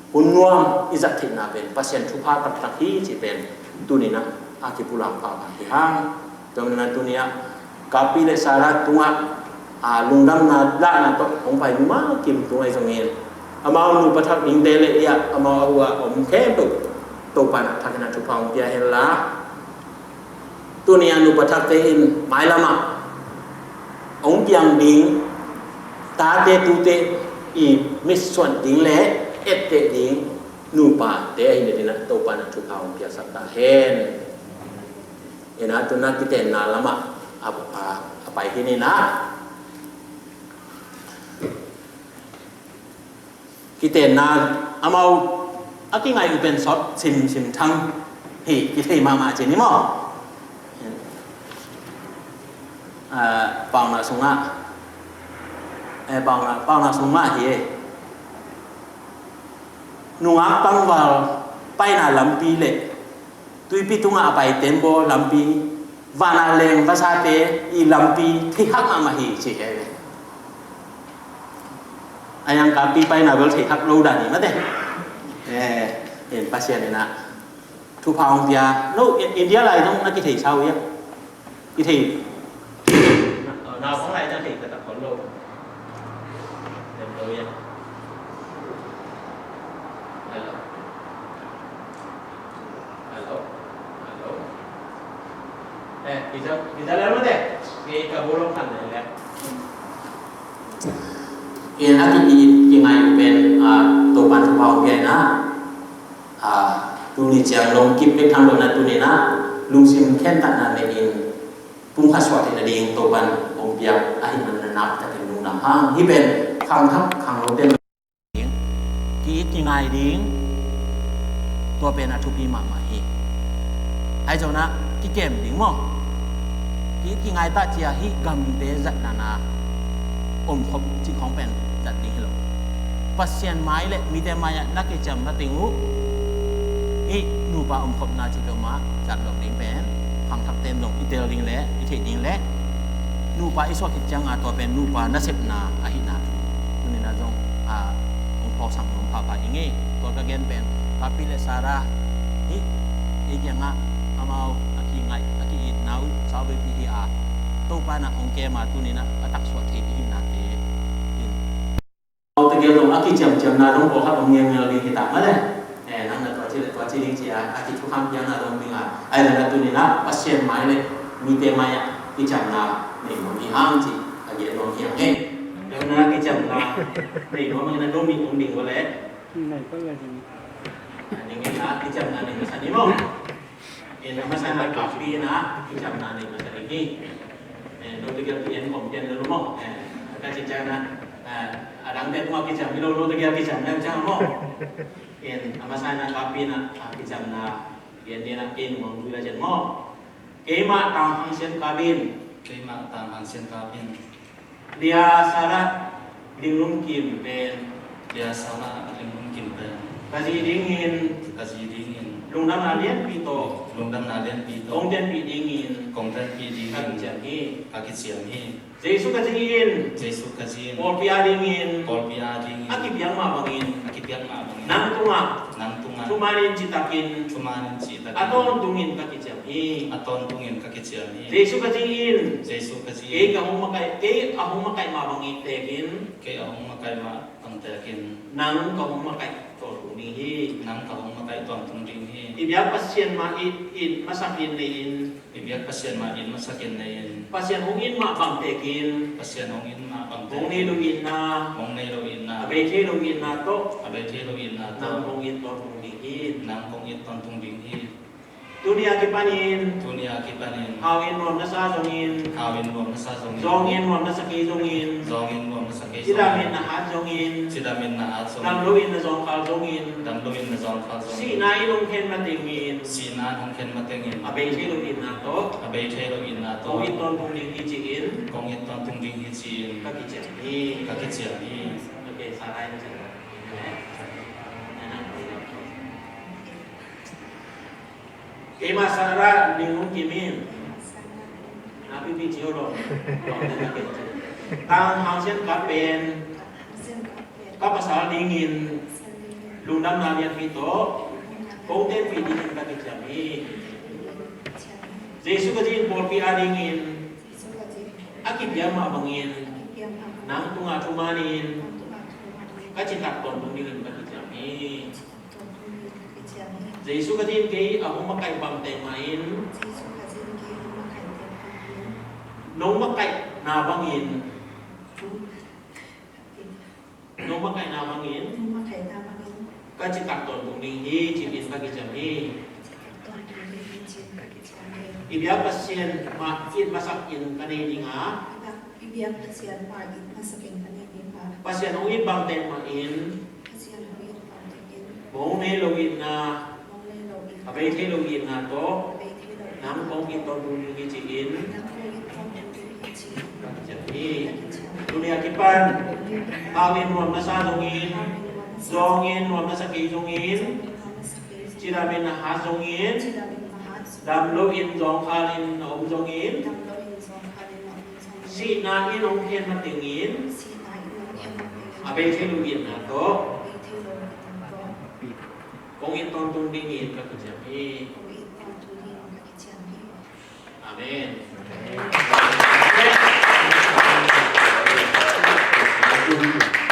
hun nuam i zat theihna pen Pasian thupha taktak hi cih pen tuni-in ah a kipulak pahpah hi hang. Tua manin ah tuni-ah Kapi le Sarah tungah, a, lungdamna lahna tawh hong pai mimal kim tung ahi zongin, amau nupa thak dingte le i ah amau a uh a om khempeuh Topa'n a thakin a thupha hong pia hen la, tuni-a nupa thakte in mailamah hong piang ding tate tute i mitsuan ding le etteh ding nupate ahi nadingin ah Topa'n a thupha hong piasak ta hen. Ina tuna kitenna lamah a, a, a pai hi ni na. Kitenna amau a kingai uh pen sawt simsim thang hi kithei mahmah ci ni maw? Ah, pauna sungah, eh, pauna, pauna sungah hi. Nungak tangval paina lampi le tuipi tungah a pai tembaw lampi, vana leng vasate i lampi theihak mahmah hi ci hi. A yang kapi paina bel theihak lo dan hi mate. Eh, in Pasian ina thupha hong pia. No, India lai zong na kithei sau ia. Kithei. Na, na kong lai zong thei ka tak kon lo. Dem lo ia. Hello. Hello. Hello. Eh, bisa, bisa lalo deh. Ni kabulong kan deh. Ken a ki-it kingai uh pen, ah, Topa'n thupha hong pia in ah, ah, tuni ciang lungkim bek tham lo in ah, tuni in ah lungsim khentatna nei in pumkhat suah theih nading Topa'n hong piak ahih manin ah, nakpi takin lungdam hang. Hih pen khangthak khanglote ding, ki-it kingai ding, tua pen a thupi mahmah hi. Ahi zongin ah kikem ding maw, ki-it kingai ta ci-a hih gamte zatna-in ah omkhop cih khawng pen zat ding hi lo. Pasian mai le mite mai-ah na kiciam na teng uh, hih nupa omkhopna cih peuhmah zat lo ding pen khangthakte'n zong i tel ding le i theih ding le, nupa i suah khit ciangin ah tua pen nupa nasepna ahihna thu tuni in ah zong, ah, hong phawksak nuam phapha ing ei. Tua ka gen pen ka pi le Sarah hih ei kiangah amau a kingaih a ki-itna uh sauveipi hi a, Topa'n ah hong kem a, tuni in ah a taksuah thei i hihnate in, aw, tegel dong a kiciamciamna dong pawlkhat om ngelngel ding hi ta mah le. Eh, nang na tua ci le tua ci ding ci-a a kithukham piakna dong ding a, ahi zongin ah tuni in ah Pasian mai le mite mai-ah kiciamna nei nuam hi hang ci a gen nuam hi hang ei. Tua na kiciamna nei nuam hang in ah no mah om ding uh le, ning in ah kiciamna nei masa ni maw. In a masa in ah ka pi in ah kiciamna nei masa ding hi. Eh, no tegel pi en kom pian lo maw. Eh, ka ci ciang in ah, eh, a dangte tungah kiciam hi lo, no tegel kiciam na ciang maw. In a masa in ah ka pi in ah kiciamna gen ding in ah kei nung hong zui la ciang maw. Keimah Tang Hang Sian Kap in. Keimah Tang Hang Sian Kap in. Lia Sarah Ling Lum Kim pen. Lia Sarah Ling Lum Kim pen. Ka zi dingin. Ka zi dingin. Lungdamna lianpi tawh. Lungdamna lianpi tawh. Kong tenpih dingin. Kong tenpih dingin. Ka kiciam hi. Ka kiciam hi. Jesu ka zi in. Jesu ka zi in. Pawlpi adingin. Pawlpi adingin. A kipiak mah bangin. A kipiak mah bangin. Nang tungah. Nang tungah. Thumanin citakin. Thumanin citakin. A tawntungin ka kiciam hi. A tawntungin ka kiciam hi. Jesu ka zi in. Jesu ka zi in. Kei ka hong makaih, kei a hong makaih mah bangin tekin. Kei a hong makaih mah bang tekin. Nang ka hong makaih tawntung ding hi. Nang ka hong makaih tawntung ding hi. I biak Pasian mah it, it masak in nei in. I biak Pasian mah it masak in nei in. Pasian hong it mah bang tekin. Pasian hong it mah bang tekin. Mong nei lo itna. Mong nei lo itna. A bei thei lo itna tawh. A bei thei lo itna tawh. Nang kong it tawntung ding hi. Nang kong it tawntung ding hi. Tuni a kipanin. Tuni a kipanin. Hau in nuam na sa zongin. Hau in nuam na sa zongin. Zawng in nuam na sa kei zongin. Zawng in nuam na sa kei zongin. Cidam in na hat zongin. Cidam in na hat zongin. Dam lo in na zawngkhal zongin. Dam lo in na zawngkhal zongin. Sihna in hong khen matengin. Sihna in hong khen matengin. A bei thei lo itna tawh. A bei thei lo itna tawh. Kong it tawntung ding hi ci-in. Kong it tawntung ding hi ci-in. Ka kiciam hi. Ka kiciam hi. Ok, sa lai na ciang. Keimah Sarah Ling Lum Kim in. Na pipi ci o lo. Tang Hang Sian Kap pen. Ka pasal dingin. Lungdamna lianpi tawh. Kong tenpih dingin ka kiciam hi. Jesu ka zi in pawlpi adingin. A kipiak mah bangin. Nang tungah thumanin. Ka citak tawntung dingin ka kiciam hi. Jesu ka zi in kei a hong makaih bang teng mah in. Nong makaihna bangin. Nong makaihna bangin. Ka citak tawntung ding hi ci-in ka kiciam hi. I biak Pasian mah it masak in ka nei ding a. I biak Pasian mah it masak in ka nei ding a. Pasian hong it bang teng mah in. Pasian hong it bang teng in. Mong nei lo itna. Mong nei lo itna. A bei thei lo itna tawh. A bei thei lo itna. Nang kong it tawntung ding hi ci-in. Nang kong it tawntung ding hi ci-in. Ka kiciam hi. Ka kiciam hi. Tuni a kipan. Hau in nuam na sa zongin. Hau in nuam na sa zongin. Zawng in nuam na sa kei zongin. Zawng in nuam na sa kei zongin. Cidam in na hat zongin. Cidam in na hat zongin. Dam lo in zawngkhal in na om zongin. Dam lo in zawngkhal in na om zongin. Sihna in hong khen matengin. Sihna in hong khen matengin. A bei thei lo itna tawh. A bei thei lo itna tawh. Kong it tawntung dingin ka kiciam hi. Kong it tawntung dingin ka kiciam hi. Amen.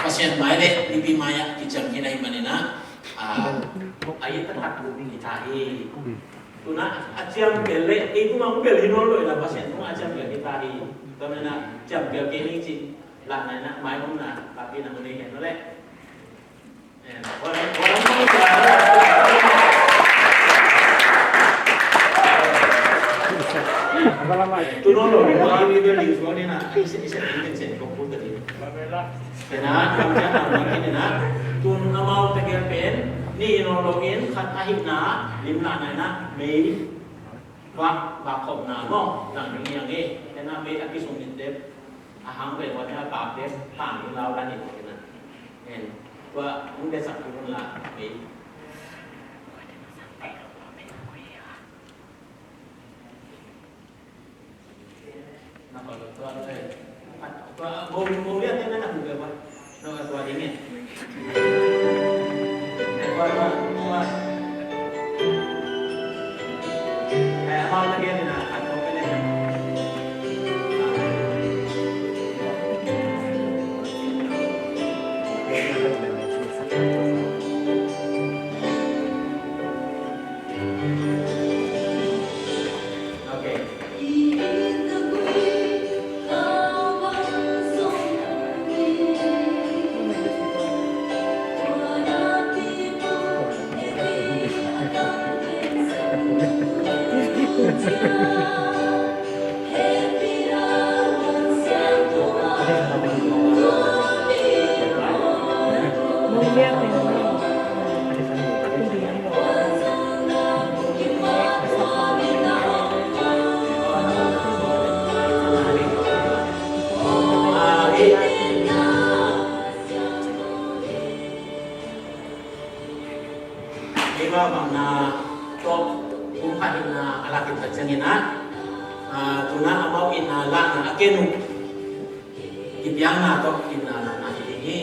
Pasian mai le mipi mai-ah kiciam hi na hi manin ah, a, a it taktak ding hi ta hi. Tu-in ah a ciam pen le ei tungah hong bel hi nawn lo in ah, Pasian tungah a ciam pen hi ta hi. Tua manin ah ciam pen kei ning ci. Lah nai na mai hong na papi na hong nei hen no le. Tuno lo ni ma ni bel ding suan ni na. Ise ise ni ken sen ko pu tadi. Kena kam ja na ma kena. Tun amau tegel pen ni no lo in khat ahi na lim lah nai na mei. Vak, vak khopna maw, zang ding hi hang e. Ena mei a kisung in dep, a hang ve ua ena pak dep, tang ding lau dan in maw ena. En, tua, hong dep sak ding la, mei. Na ko tua, eh, tua, bom, bom dia tena na buka apa? Eva bangna tawh kum khat itna a lak in tak ciangin ah, ah, tuna amau itna lakna a ken uh kipiakna tawh itna lakna hi ding hi.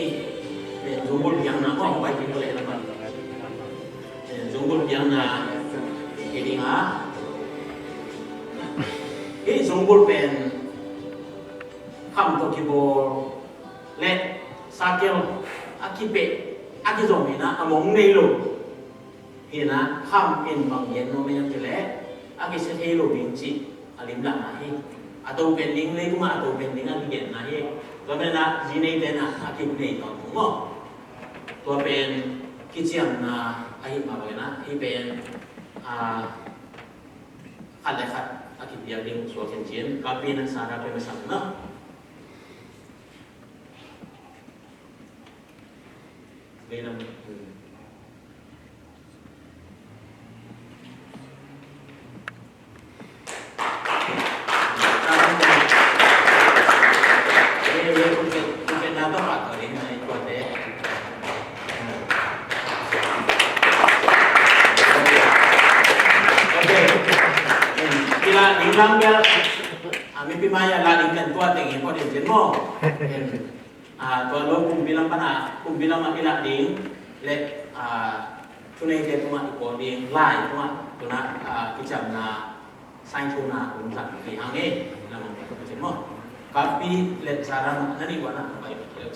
Pen zungbul piakna maw, bai kin ko le na pan. Pen zungbul piakna hi ding a. Hih zungbul pen kham tawh kibawl le sakel a kipeh a kizom hi na a mong nei lo. Hi na kham in bang gen nuam hiam cih leh a kisia thei lo ding cih a limlahna hi. A to pen ding, leitungah a to pen ding a kigenna hi. Tua pen ah zi neite na a kim nei tawntung maw. Tua pen kiciamna ahi mah bangin ah hih pen, ah, khat le khat a kipiak ding suak khin cin, ka pi nan sa ra pen a sam na. Vei lam. Ila ding lam bia, ami pi maya la ding kan tua teng ko ding jen mo. Ah, tua lo kumpi lam pana, kumpi lam a ila ding le, ah, thuneite tungah i pawl ding lai tungah tuna, ah, kicamna sign thuna kum zang hi hang e. Lam a kum zang mo. Kapi le saram na ni wana bai le.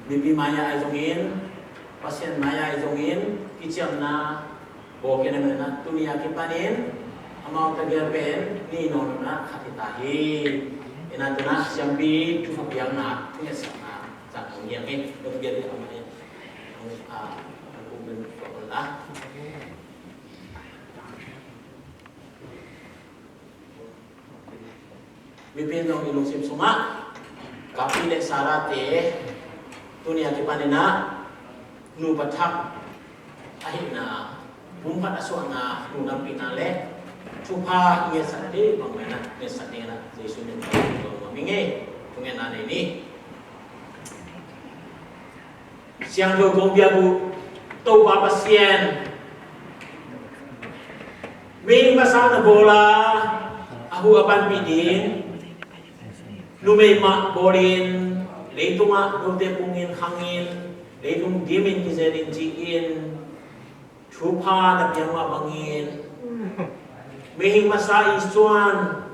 Mipi mai-ah ahi zongin, Pasian mai-ah ahi zongin, kiciamna bawl kei na mena tuni a kipanin amau tagel pen ni nawn na khat hi ta hi. Ina tuna siampi thupha piakna thungetsakna zang hong hiam hi. Nong piak hi amah hi. Nong a nong kum ben tua kon la. Mipi in zong i lungsim sungah Kapi le Sarah te tuni a kipanin ah nupa thak ahihna pumkhat a suahna lungdampihna le thupha i ngetsak ding bang mena ngetsak ding na Jesu min tawh i lungdam ing ei. Thungetna nei ni. Siangtho kong piak uh Topa Pasian, mihing masa na bawl a, a hu a panpih ding numei mah bawlin, leitungah note pungin khangin, leitung dimin kizelin ci-in thupha na piak mah bangin, mihing masa i suan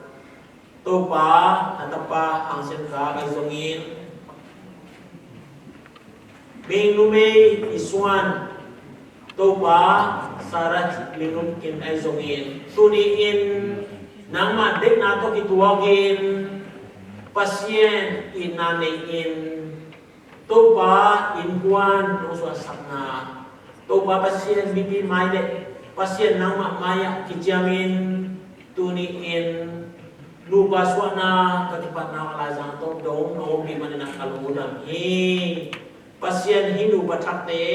Topa na tapa Hang Sian Kha ahi zongin, mihing numei i suan Topa Sarah Minum Kin ahi zongin, tuni-in nangmah deihna tawh kituakin Pasian itna nei-in Topa innkuan nong suahsakna, Topa Pasian mipi mai le Pasian nangmah mai-ah kiciamin tuni-in nupa suahna ka kipatna a laizang tawh dong nong ompih manin ah ka lungdam hi. Pasian hih nupa thakte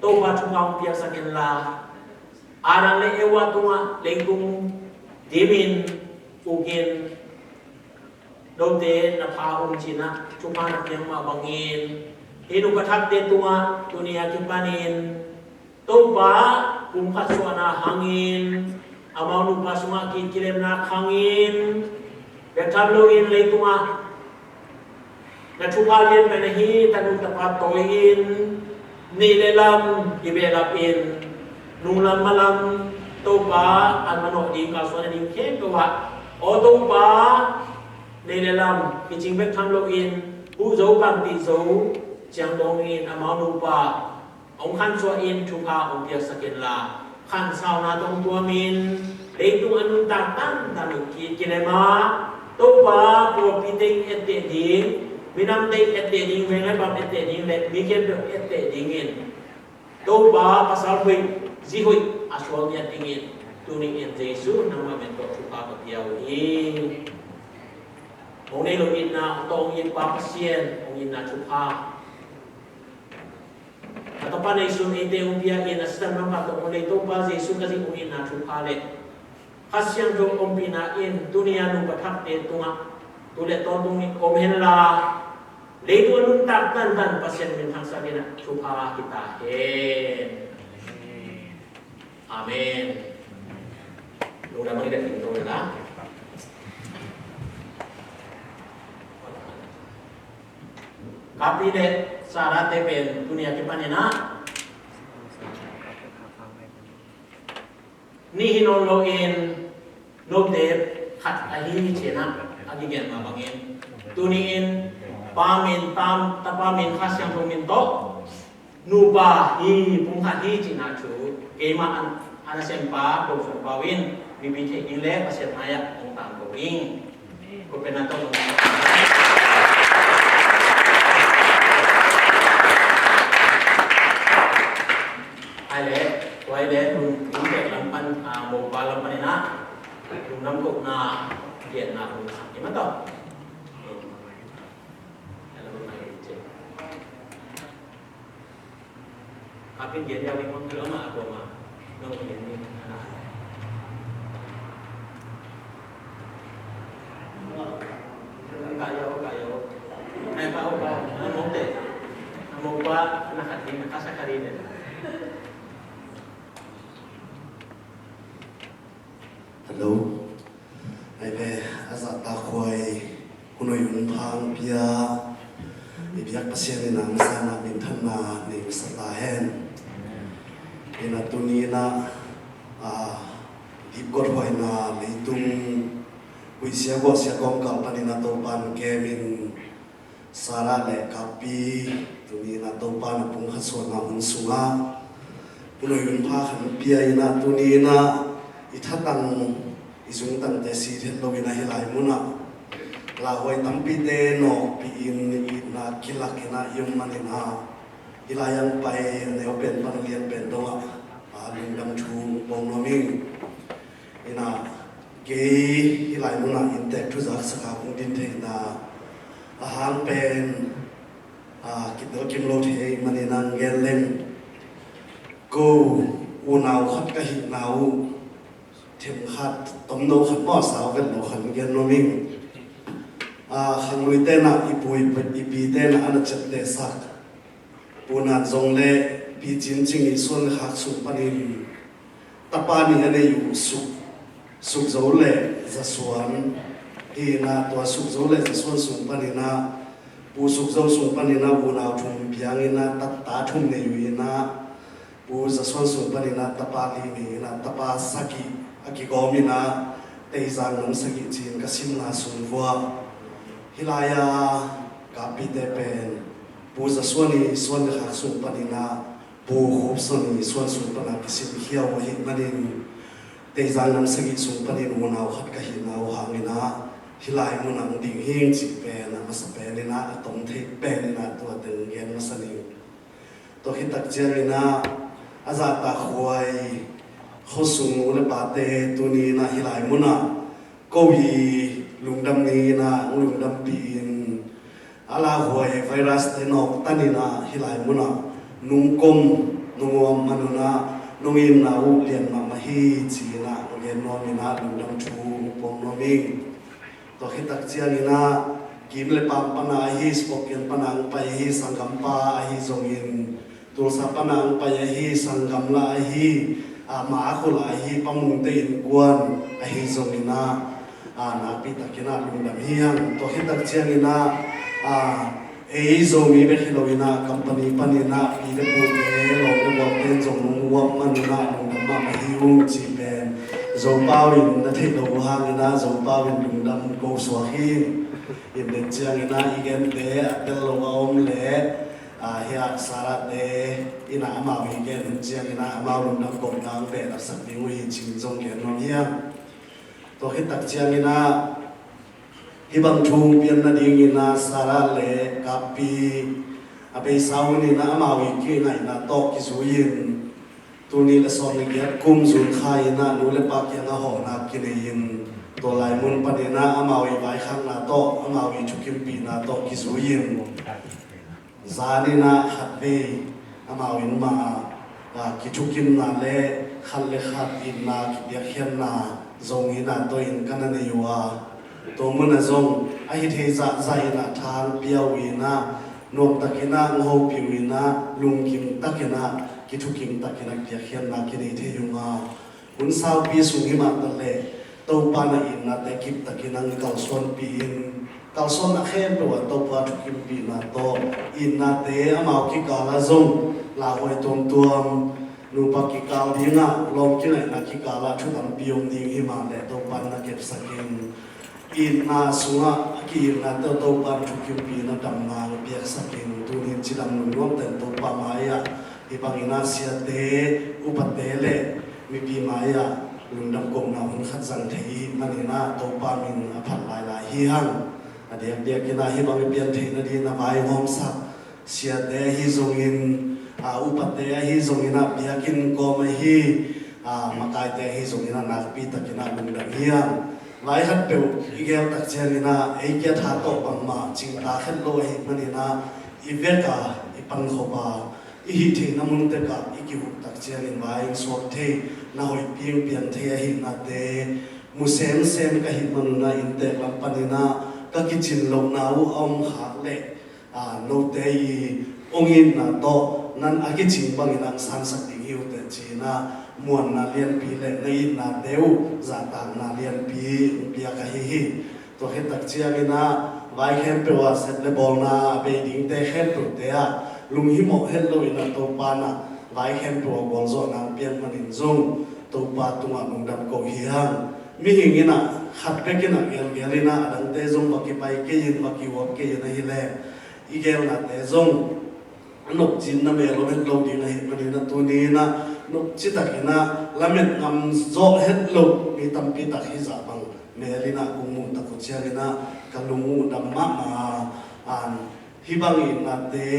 Topa thupha hong piaksak inla, Adam le Eva tungah leitung dimin ukin note na pha um ci-in ah thupha na piak mah bangin, hih nupa thakte tungah tuni a kipanin Topa pumkhat suahna hangin, amau nupa sungah ki- kilemna khangin, bek tham loin leitungah na thupha lian pen ahi tanu tapa tawi-in, nih le lam i behlap in, nunglam malam Topa an manawh ding, kalsuan ding khempeuh ah, aw Topa, nih le lam kicing bek tham loin, huh zo, panpih zo ciang dongin amau nupa hong khansuah in thupha hong piaksak inla, khansauna tawh hong tuamin leitung a nuntak tantan uh ki- kilem a, Topa pawlpite etteh ding, minamte etteh ding, veng le bam etteh ding le mi khempeuh etteh dingin Topa pasal hoih, zi hoih a suak ngiat dingin tuni-in Jesu nangmah min tawh thupha ka pia uh hi. Hong nei lo itna, hong tawng it Pa Pasian hong itna thupha, a tapa neisun eite hong pia in a sisan mangkhat tawh hong lei Topa Jesu Khazih hong itna thupha le Kha Siangtho ompihna in tuni a nupa thakte tungah tu le tawntung ni om henla, leitung a nuntak tantan Pasian min thangsak in a thupha hi ta hen. Amen. Lungdam hang i dek ding to la. Kapi le Sarah te pen tuni a kipanin ah ni hi nawn loin note khat ahi ci-in ah a kigen mah bangin, tuni-in Pa min, Tapa min, Kha Siangtho min tawh nupa hi, pumkhat hi cihna thu keimah a, a nasempa Dong Suan Pau in mipi theih ding le Pasian mai-ah hong tangko ding. Khutbetna tawh zong. Ai le, tua ai le, lungdam lam pan, a, mopa lam pan in ah, lungdam kohna, giatna, lungdam i man tawh. Ai lam pan in ah. Kapin gen ya wing mong kilo ma ako ma. Nong gen ni. Ka yo, ka yo. Ai, ka o, ka o. Nong mong te. Nong mong pa, na khat ni, na kasa kari de. Hello. Ai ve, a zahtakhuai hun hoih hun pha hong pia i biak Pasian in a masa in a minthanna nei masa ta hen. Ina tuni in a, a, dipgot huaina leitung huihsia guahsia kawmkal panin a Topan kemin Sarah le Kapi, tuni-in ah Topa na pumkhat suahna hun sungah hun hoih hun pha khat pia-in ah, tuni-in ah i thatang i zungtangte sit het loin ah hih lai munah lauhuai tampite nawkpih-in itna kilak-in ah i om manin ah, hih lai-ah pai a neu pen pan a lian pen dongah a lungdam thu pawng nuam ing. Inah kei hih lai munah inntek thu zaksak a kong din theihna a hang pen, a, kitel kim lo thei manin ah gen leng, ko unau khat ka hihna uh themkhat tomno khat maw, sau vet lo khat gen nuam ing. A, khangluite nah i pu i pi, i pite nah a na ciaptehsak Pu Nan Zong le Pi Cin Cing i suan le khak sung panin tapa nih a nei uh Suk, Suk Zo le Za Suan hi-in ah, tua Suk Zo le Za Suan sung panin ah Pu Suk Zo sung panin ah unau thum piang-in ah ta, ta thum nei uh hi-in ah, Pu Za Suan sung panin ah tapa li nei-in ah tapa sagih a kigawm in ah, Teizang nam sagih ci-in ka simna sung vuah. Hih lai-a Kapite pen Pu Za Suan i suan le khak sung panin ah Pu Khup Suan i suan sung pan a kisim khia uh ahih manin, Teizang nam sagih sung panin unau khat ka hihna uh hangin ah hih lai munah ding hing cih pen a masa penin ah, a tom thei penin ah tua teng gen masa ning. Tua khit tak ciangin ah a zahtakhuai khuasung nu le pate tuni-in ah hih lai munah ko i lungdam ni-in ah hong lungdampih-in, a lauhuai virus te nawktanin ah hih lai munah nong kom nong om man un ah nong itna uh lian mahmah hi ci-in ah gen nuamin ah lungdam thu pawng nuam ing. Tua khit tak ciangin ah kim le paam pan a ahi, Spokane pan a hong pai ahi sanggampa ahi zongin, Tulsa pan a hong pai ahi sanggamla ahi, a, Makhul ahi Pa Mungte innkuan ahi zongin ah, a, nakpi takin ah lungdam hi hang. Tua khit tak ciangin ah, a, ei Zomi bek hi loin ah company panin ah pi le pute, lawm le gualte in zong nong uap man un ah lungdam mahmah hi ung cih pen Zopau in na theih lo uh hangin ah Zopau in lungdam ko suak hi. Inn den ciangin ah i gente a tel lo a om leh, a, hih Sarahte in ah amau i gen hun ciangin ah amau lungdam kohna hong behlapsak ding uh hi ci-in zong gen nuam hi hang. Tua khit tak ciangin ah hih bang thu pian nadingin ah Sarah le Kapi a beisa hun in ah amau i kingaihna tawh kizui-in, tul nih le sawm le giat kum June kha in ah nu le pa kiangah hawhna kinei-in, tua lai mun panin ah amau i vaikhakna tawh, amau i thukimpihna tawh kizui-in, zan in ah khatvei amau in mah, a, kithukimna le khat le khat itna kipiakkhiatna Zomi na tawh in ka na nei uh a, tua munah zong a hi thei zahzah in ah tha hong pia uh in ah, nuam takin ah hong hopih uh in ah, lungkim takin ah, kithukim takin ah piakkhiatna kinei thei uh a, hun saupi sung himah taleh Topa na itnate kip takin ah hong kalsuanpih in, kalsuanna khempeuh ah Topa thukimpihna tawh itnate amau kikal ah zong lauhuai tuamtuam, nupa kikal dingah, lawm kingaihna kikal ah thu tampi om ding himah leh Topa in na kepsak in, itna sungah a ki-itnate uh Topa in thukimpihna damna hong piaksak in, tuni-in cidam lungnuamten Topa mai-ah hih bangin ah siate, upate le mipi mai-ah lungdam kohna hun khat zang thei i hih manin ah Topa min a phat lailai hi hang. A diakdiakin ah hih bang i pian theih nadingin a vai hong hawmsak siate ahi zongin, a, upate ahi zongin ah, biakinn kawm ahi, a, makaite ahi zongin ah nakpi takin ah lungdam hi hang. Vai khatpeuh i gel tak ciangin ah ei kiat ha tawh bangmah cingta khet lo ahih manin ah i vek a, i pankhop a, i hih theihna mun tek ah i kihuk tak ciangin vai hong suak thei, na hoihpi hong piang thei ahihnate mu semsem ka hih man un ah inntek lam panin ah ka kicin lohna uh a om khak leh, a, note i hong itna tawh nan a kicing bangin hong sansak ding hi uh teh ci-in ah muanna lianpi le na itnate uh zahtakna lianpi hong piak ahi hi. Tua khit tak ciangin ah vai khempeuh ah sep le bawlna a bei dingte khempeuhte ah lunghimawh het loin ah Topa in ah vai khempeuh ah gualzawhna hong piak manin zong Topa tungah lungdam ko hi hang. Mihing in ah khat bek in ah gelgel in ah a dangte zong va kipai kei in, va kiuap kei in ahih leh i gelnate zong nopcin na mel om het lo ding ahih manin ah tuni in ah nopci takin ah lamet ngam zawh het lo mi tampi tak hizah bang mel in ah kong muh tak uh ciangin ah ka lung uh dam mahmah a, hih bang itnate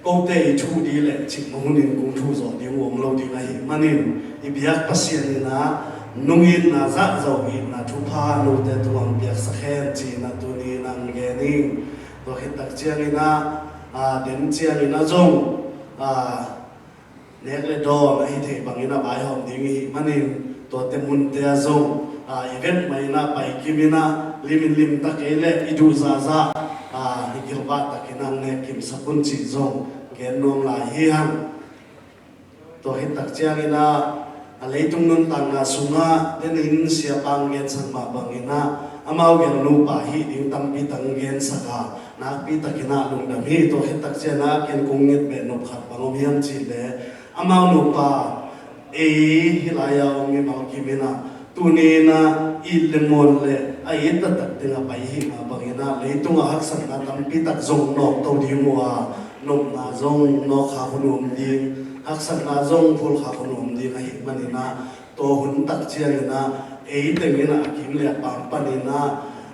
kote i thuh ding leh cik mah hunin kong thuh zawh ding uh om lo ding ahih manin i biak Pasian in ah nung itna zahzo itna thupha note tungah hong piaksak hen ci-in ah tuni in ah hong gen ing. Tua khit tak ciangin ah, a, den ciangin ah zong, a, nek le dawn ahi thei bangin a vaihawm ding i hih manin tuate munte ah zong, a, i vet mah in ah pai kim in ah lim in lim ta kei leh i duh zahzah, a, i gilvah takin ah hong nek kimsak un cih zong gen nuam lai hi hang. Tua khit tak ciangin ah, a, leitung nuntakna sungah den in siapa hong gensak mah bangin ah amau gel nupa hih ding tampi tak hong gensak a, nakpi takin ah lungdam hi. Tua khit tak ciangin ah ken kong nget beh nop khat bang om hiam cih leh amau nupa ei hih lai-a om mimal kim in ah tuni in ah it le muan le a it taktak teng a pai i hih mah bangin ah leitungah haksatna tampi tak zong nawkto ding uh a, nopna zong nawkkhak hun uh om ding, haksatna zong phulkhak hun uh om ding ahih manin ah tua hun tak ciangin ah ei teng in ah a kim le a pam panin ah,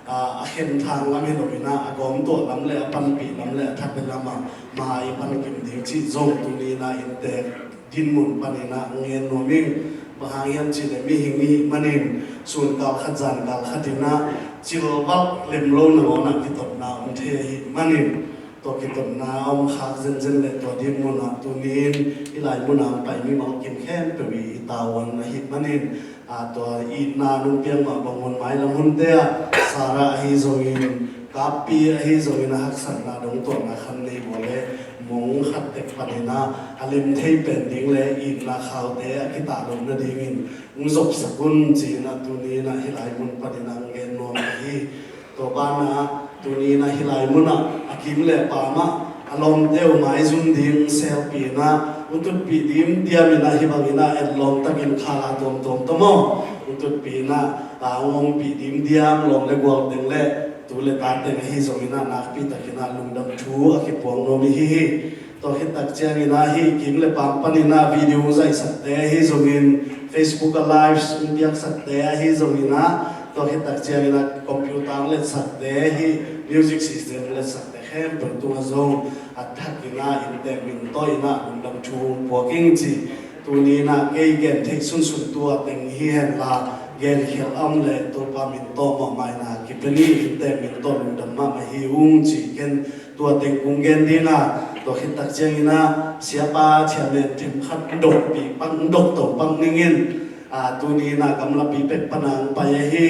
a, a khenthang lam hi lo in ah a gawmtuah lam le a panpih lam le a thatbeh lam ah mai pan kim ding cih zong tuni in ah inntek dinmun panin ah ngen nuam ing. Bang hang hiam cih leh mihing i hih manin sun kal khat zan kal khat in ah cilvalh lem lo nangawn ah kitotna om thei ahih manin tua kitotna a om khak zenzen leh tua dinmun ah tuni in hih lai mun ah hong pai mimal kim khempeuh i tavuan ahih manin, a, tua itna nong piak mah bang hun mailam hunte ah Sarah ahi zongin, Kappi ahi zongin a haksatna dongtuahna khat nei vua leh mong khat tek panin ah a lem thei pen ding le itna khaute a kitah loh nadingin hong zopsak un ci-in ah tuni in ah hih lai mun panin ah hong gen nuam ka hi. Tua banah tuni in ah hih lai mun ah a kim le a pam ah a lawmte uh maizum ding selpih in ah hong tutpih dimdiam in ah hih bangin ah etlawm takin khala tuamtuam tawh maw hong tutpih in ah, a, hong ompih dimdiam lawm le gual teng le tu le ta teng ahi zongin ah nakpi takin ah lungdam thu a kipuak nuam i hi hi. Tua khit tak ciangin ah hih kim le pam panin ah video hong zaihsakte ahi zongin, Facebook ah live hong piaksakte ahi zongin ah, tua khit tak ciangin ah computer hong letsakte, hih music system hong letsakte khempeuh tungah zong a thakin ah inntek min tawh in ah lungdam thu hong puak ing ci. Tuni in ah kei gen theih sunsun tua teng hi henla, gen khial a om leh Topa min tawh mawhmaina kipia ni, inntek min tawh lungdam mahmah hi ung ci. Ken tua teng kong gen ding a, tua khit tak ciangin ah siapa Thiam Men themkhat dokpih pak, dokto pak ning in, a, tuni in ah gamlapi pek pan a hong pai ahi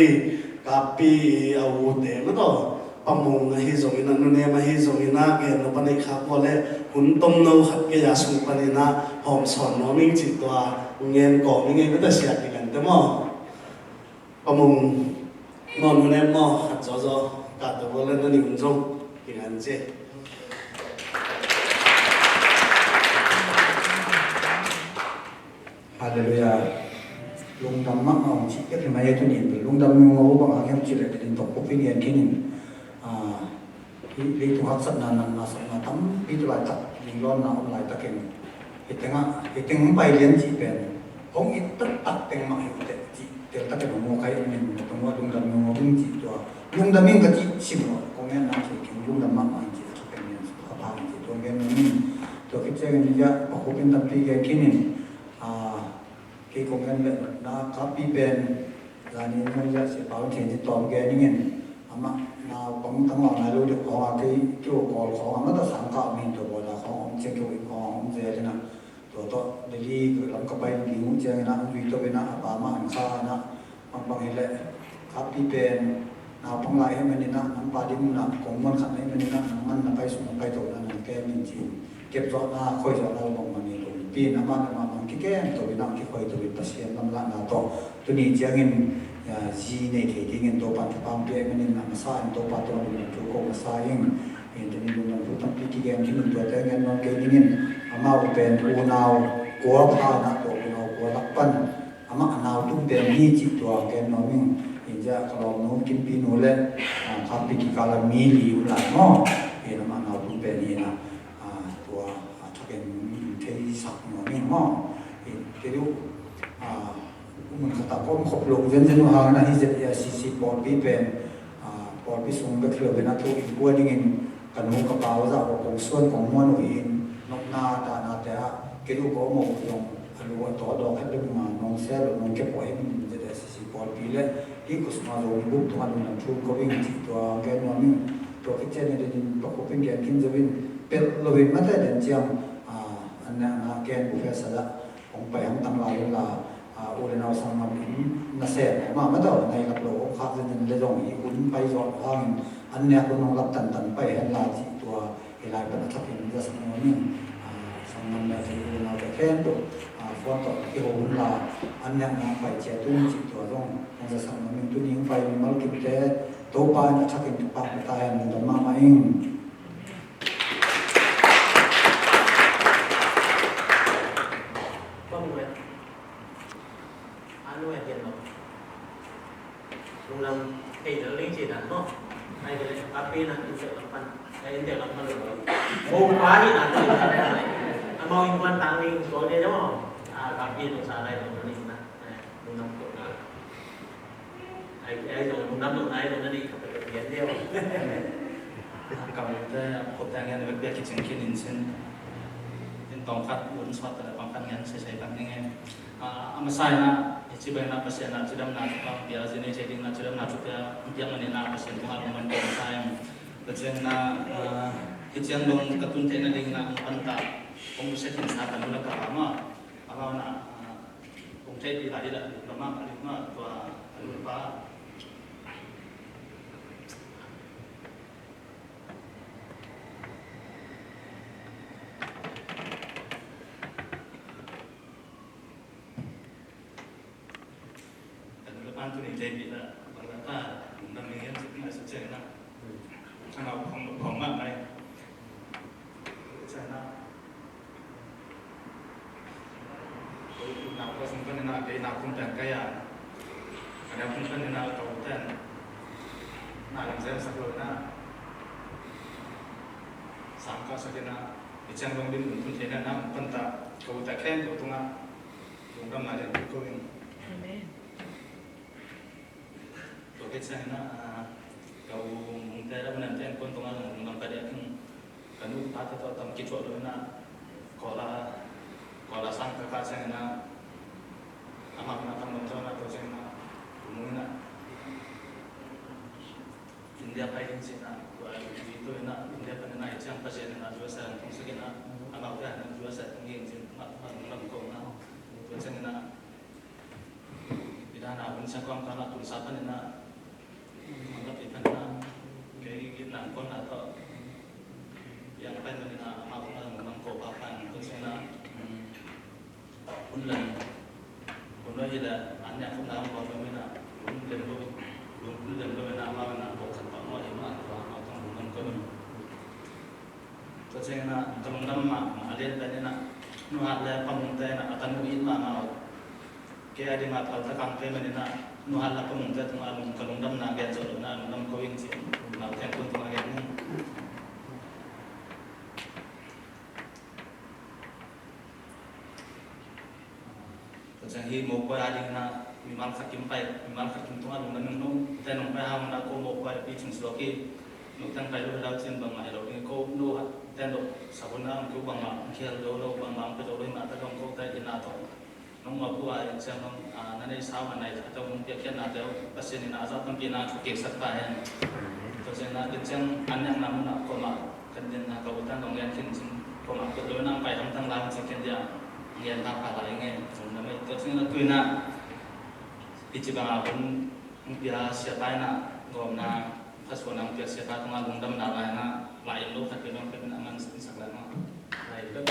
Kappi a ute mah tawh, Pa Mung ahi zongin ah, Nu Nem ahi zongin ah, gen nop a neih khak uh leh hun tomno khat kei a sung panin ah hawmsawn nuam ing cih tua hong gen kawm ing ei, mate, sia kingante maw. Pa Mung maw, Nu Nem maw, khat zawzaw kah tawh vua leh na nih hun zong kingan ci. Halleluiah. Lungdam mahmah ung cih tek hi mai, tuni in lungdam nungau bang hang hiam cih leh, ka din tawh khup in gen khin in, ah, hih leitung haksatna, natna, sawtna tampi tu laitak, lungdawnna om laitakin, hih tengah, hih teng hong pai lian cih pen hong it taktak teng mah hi uh teh cih teltakin hong mu kha hi. Min tungah lungdam nungau ung cih tua, lungdam ing ka cih sim uh, kong ngenna cih khin lungdam mahmah ung cih a kipen ngen, a pha ung cih tua gen nung in. Tua khit ciangin ah Pa Khup in tampi gen khin in, ah, kei kong en leh na Kappi pen, zani nong leh siapa un thei ni tawm gen ning in, amah naupang tangwang nai lo deuh khawng a, kei, kei uh Kawl khawng a, amah tawh sang kah min tua bawl a khawng om ciang kei uh inn khawng a om zel in ah, tua tawh Delhi lam ka pai ding uh ciangin ah, zui to in ah, a pa mah an kha in ah, Bang bang hi leh, Kappi pen naupang lai ahih manin ah, nang pa ding mun ah kong muan khat na hih manin ah, nangman na pai sung na pai to na nang kem in ci-in, kep zawhna, khoi zawhna lo bang mah ni lo. Pi in amah, amah bang kikem to in ah, kikhoi to in Pasian lamlahna tawh tuni ciangin, ah, zi nei thei dingin Topa'n thupha hong pia ahih manin, a masa in Topa tungah lungdam thu ko masa ing. In tuni lungdam thu tampi kigen khin in, tuate gen nuam kei ning in, amau pen unau kua pha in ah, tua unau kua lak pan amah a nau tung pen hi cih tua gen nuam ing. Hi ciah ka lawmnu Kimpi nu le, ah, Kappi kikal ah mi li um lai maw. Hi in amah a nau tung pen Ni na, ah, tua, ah, thakin theisak nuam ing maw. Kei uh, ah, mun khat ah ka om khop lo zenzen uh hangin ah hih Z A C C pawlpi pen, ah, pawlpi sung bek hi lo in ah tu innkuan dingin ka nu ka pa uh zah uh kong suan kong muan uh hi in, nopna dahnate ah kei uh ka om uh zong a lu a taw dawk het lo in ah nong sel lo nong kep uh hi in Z A C C pawlpi le hih khua sungah Zomi bup tungah lungdam thu ko ing cih tua gen nuam ing. Tua khit ciangin a dingin Pa Khup in gen khin zo in pelh lo in mate den ciang, ah, an na, na gen bup he sa dah hong pai hamtang lai in la, ah, u le nau sanggam in nasem mahmah tawh na hi lak lo hong khak zenzen le zong hih hun pai zawh hangin an nek hun hong lap tantan pai hen la cih tua hih lai pan a thakin zasak nuam ing. Ah, sanggam le thei u le naute khempeuh, ah, phone tawh kiho hun la an nekna pai ciat un cih tua zong hong zasak nuam ing. Tuni hong pai mimal kimte Topa in a thakin thupha pia ta hen. Lungdam mahmah ing. Anu ya kian lo. Lungdam thei dal ling ci dan maw. Ai bele kapi na in tek lam pan. Ai in tek lam pan lo. Mo pa ni na. Amau in kuan tang ling ko ne maw. Ah, kapi lo sa lai lo ni na. Ai, lungdam ko na. Ai, ai lo lungdam lo na ai lo na ni ka pe ka pian deu. Kamte, khopte ngen bek bek kicing kin in sin. In tawng khat un sawt ta le pang khat ngen sai sai pan ning e. Ah, a masa in ah, hih ci bang in ah Pasian in ah cidamna thupha hong pia, zi nei thei ding in ah cidamna thupha hong pia manin ah Pasian tungah lungdam kong sa ing. Tua ciangin ah, ah, hih ciang dong ka tun theihna dingin ah hong panta, hong busia khinsa ka nu le ka pa mah. Amau in ah, ah, hong theihpih lai ding ah lungdam mahmah ding mah tua ka nu le pa. Ka nu le pa tuni theihpih la, bang la pa, lungdam ing hiam cih na suk ciangin ah. Ka nau khong, khong mah ngai. Ciangin ah. Nau ko sung panin ah, kei nau khong pen ka ya. Ka nau khong panin ah, ka u ten. Na lam zem sak lo na. Sang ka sak in ah. I ciang dong din lungdam thei na na, pan ta. Ka u ta khen ko tung ah. Lungdam na lian ko in. Amen. Tua khit ciangin ah, ka u Mungte la u Nemte an kuan tungah lungdam ka diak in, ka nu ka pate tawh tam kithuah lo in ah, Kawla, Kawla sang ka kah ciangin ah, amah in ah tam lawm zaw in ah, tua ciangin ah, u Mung in ah, India pai ding ci in ah, tua in ah, India pan in ah, i ciang Pasian in ah, U S A hong tung sak in ah, amaute in ah, U S A hong ing ci in ah, amah, amah lungdam ko in ah, tua ciangin ah, Midang na hun siangkhuam kal ah Tulsa panin ah, Manglap i panin ah, kei gitna kong na tawh, yang pai panin ah, amau kong na lungdam ko pahpah in, tua ciangin ah, hun lem, hun lem hi leh, an yang kong na lungdam ko pahpah in ah, hun lem lo, hun lem lo in ah, amau in ah, ko khat pah maw hi mah, tua amau kong lungdam ko in. Tua ciangin ah, ka lungdam mahmah a lian pen in ah, Nu Hat le Pa Mungte in ah, a tanu it mahmah uh. Kei a ding ah phal tak hong pia manin ah, Nu Hat le Pa Mungte tungah lung, ka lungdamna gen zo lo in ah, lungdam ko ing ci in, nau khempeuh tungah gen ing. Tua ciang hih mopawi a ding in ah, mimal khat kim pai, mimal khat kim tungah lungdam ing. Note nong pai hang in ah, ko mopawi a picing suak hi. Note teng pai lo hi lau cin bangmah hi lo ding, ko note teng lo sabun a hong keu bangmah, hong khel lo lo bangmah, hong pia lo lo hi mah ta dong kote in ah tawh. Nong mawh buai ciang nong, ah, na neihsa uh a nai khat uh hong piakkhiatnate uh Pasian in a zah tampi na thukiksak ta hen. Tua ciang na ken ciang an nekna mun ah kuamah kan din na ka utan nong lian khin cin kuamah kut lo nang pai hamtang lai hong ci ken dia ngen ta pha lai nge. Nong na mei tua ciang na tui na i ci bang a hun hong pia sia tai na gawmna Ka suan ang piak sia ka tungah lungdamna lai-in ah, lai-in lo khat peuh dong peuh in ah man sak lai maw. Lai peuh.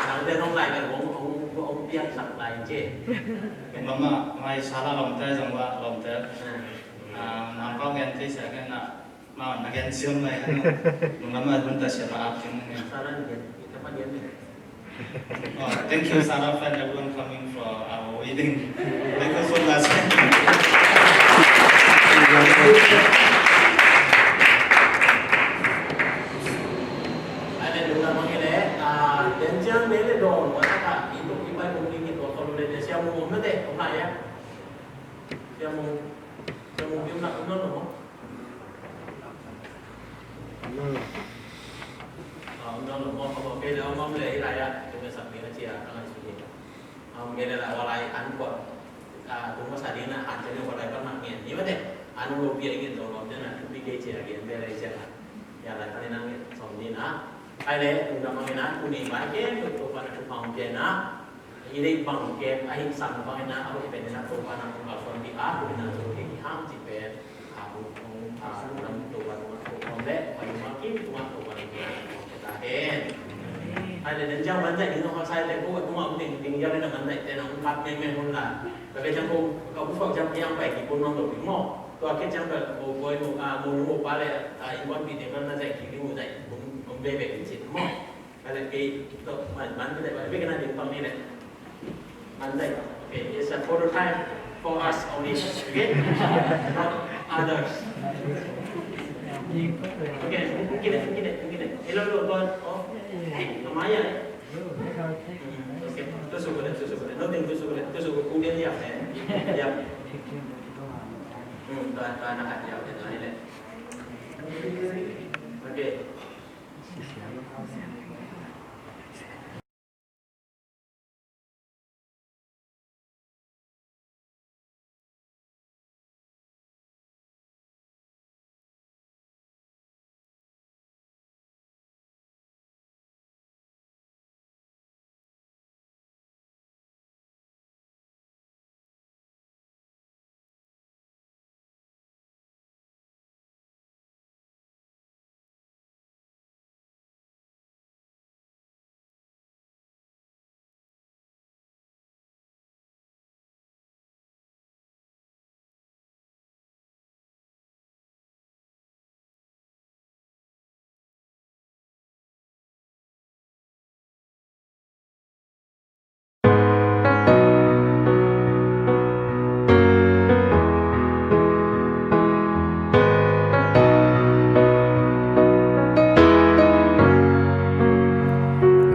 Nang te nong lai peuh hong, hong, hong piak sak lai ci. Mama, mai sala lawmte zong wa lawmte. Ah, nang pau gen thei sia gen ah. Mah na gen siam lai. Nung lam a hun ta siam a ap king. Sarah ni gen, kita pa gen ni. Oh, thank you, Sarah, for everyone coming for our wedding. Thank you so much. Ai le, lungdam mahmah e. Ah, den ciang lei le dawn, wa taka i tuk i pai kong ding i tua khaw lo le, Sia Mung om na te, om lai a. Sia Mung, Sia Mung, om na, om na lo maw? Ah, om na lo maw, om na lo maw, kei le om, om le i lai a, tua me sak me na cia, ka ngai su ni. Am, kei le la wa lai an kuat, ah, tung masa ding na an ciang ne wa lai pan mah ngen ni mate. An lo pia ngen zong lo ciang na, pi kei cia ngen be lai ciang na. Ya lai pan na ngen zong ni na. Ai le, tung da mang na, tu ni bai ke, tu tu pan tu pang ke na. I dei bang ke, a hi sang bang na, a lo pen na, tu pan na, tu pan na, tu pan na, tu pan na, tu pan na, tu pan na, tu pan na, Amen. Hai le, den ciang man zaih ding hong sai le, ko tung a ding ding ya le na man zaih te na hong kap meng meng hong la. Ka ke ciang ko ka bu fak ciang piang pai ki pun nong lo ding mo. Tua ke ciang ka ko boy mo ka mo nu mo pa le, a, in wan pi ding man zaih ki ding mo zaih bung bung be be ki cit mo. Ka le ke to man man le ba be ka na ding pang ni le. Monday. Okay, it's a photo time for us only. Okay? Not others. Okay, mungkin, mungkin, mungkin. Hello, hello, hello. Oh, hey, am I here? Hmm, okay. Tusuk ko le, tusuk ko le. Nothing, tusuk ko le. Tusuk ko, kunin ya, eh. Ya. Hmm, ta, ta, na, ya, ya, ya. Okay.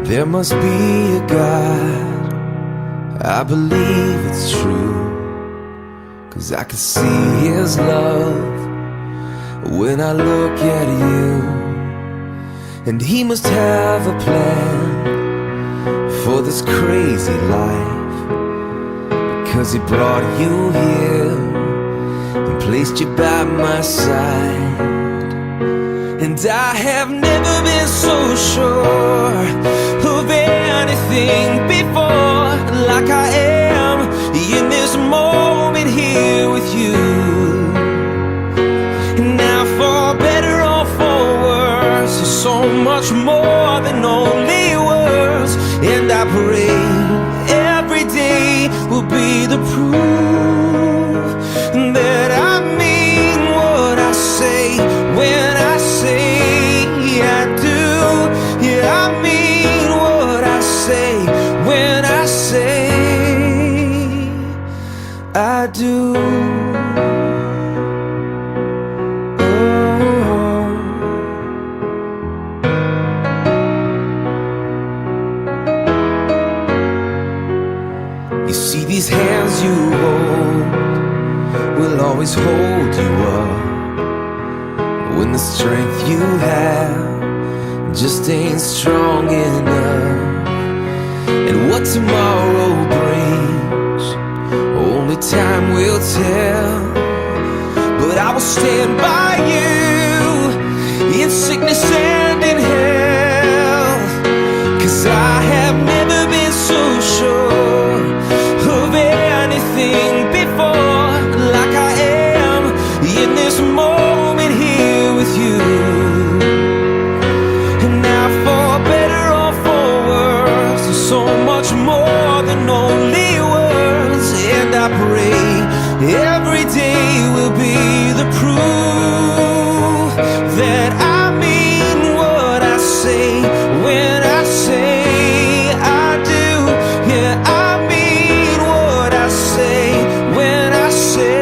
There must be a God. I believe it's true. 'Cause I can see his love when I look at you. And he must have a plan for this crazy life. 'Cause he brought you here and placed you by my side. And I have never been so sure of anything before, like I am in this moment here with you. Now, for better or for worse, so much more than only words. And I pray every day will be the proof that I mean what I say when I say I do. Yeah, I mean what I say when I say I do. Oh. You see, these hands you hold will always hold you up when the strength you have just ain't strong enough. And what tomorrow brings, only time will tell. But I will stand by you in sickness and in health. 'Cause I have never been so sure of anything before, like I am in this moment here with you. And now, for better or for worse, there's so much more than only words. And I pray every day will be the proof that I mean what I say when I say I do. Yeah, I mean what I say when I say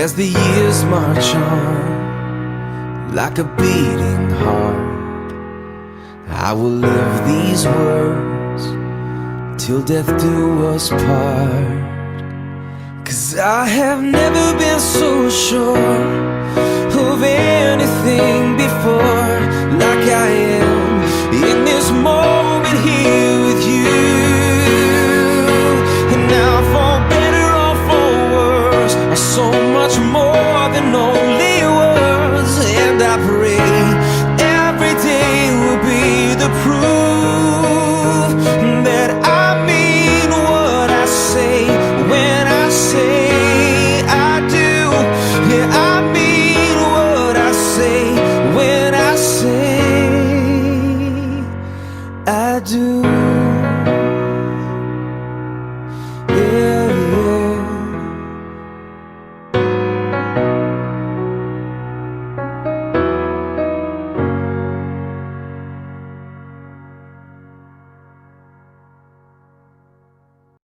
As the years march on, like a beating heart, I will live these words till death do us part. 'Cause I have never been so sure of anything before, like I am in this moment here with you. And now, for better or for worse, I'm so much more than only words. And I pray every day will be the proof that I mean what I say when I say I do. Yeah,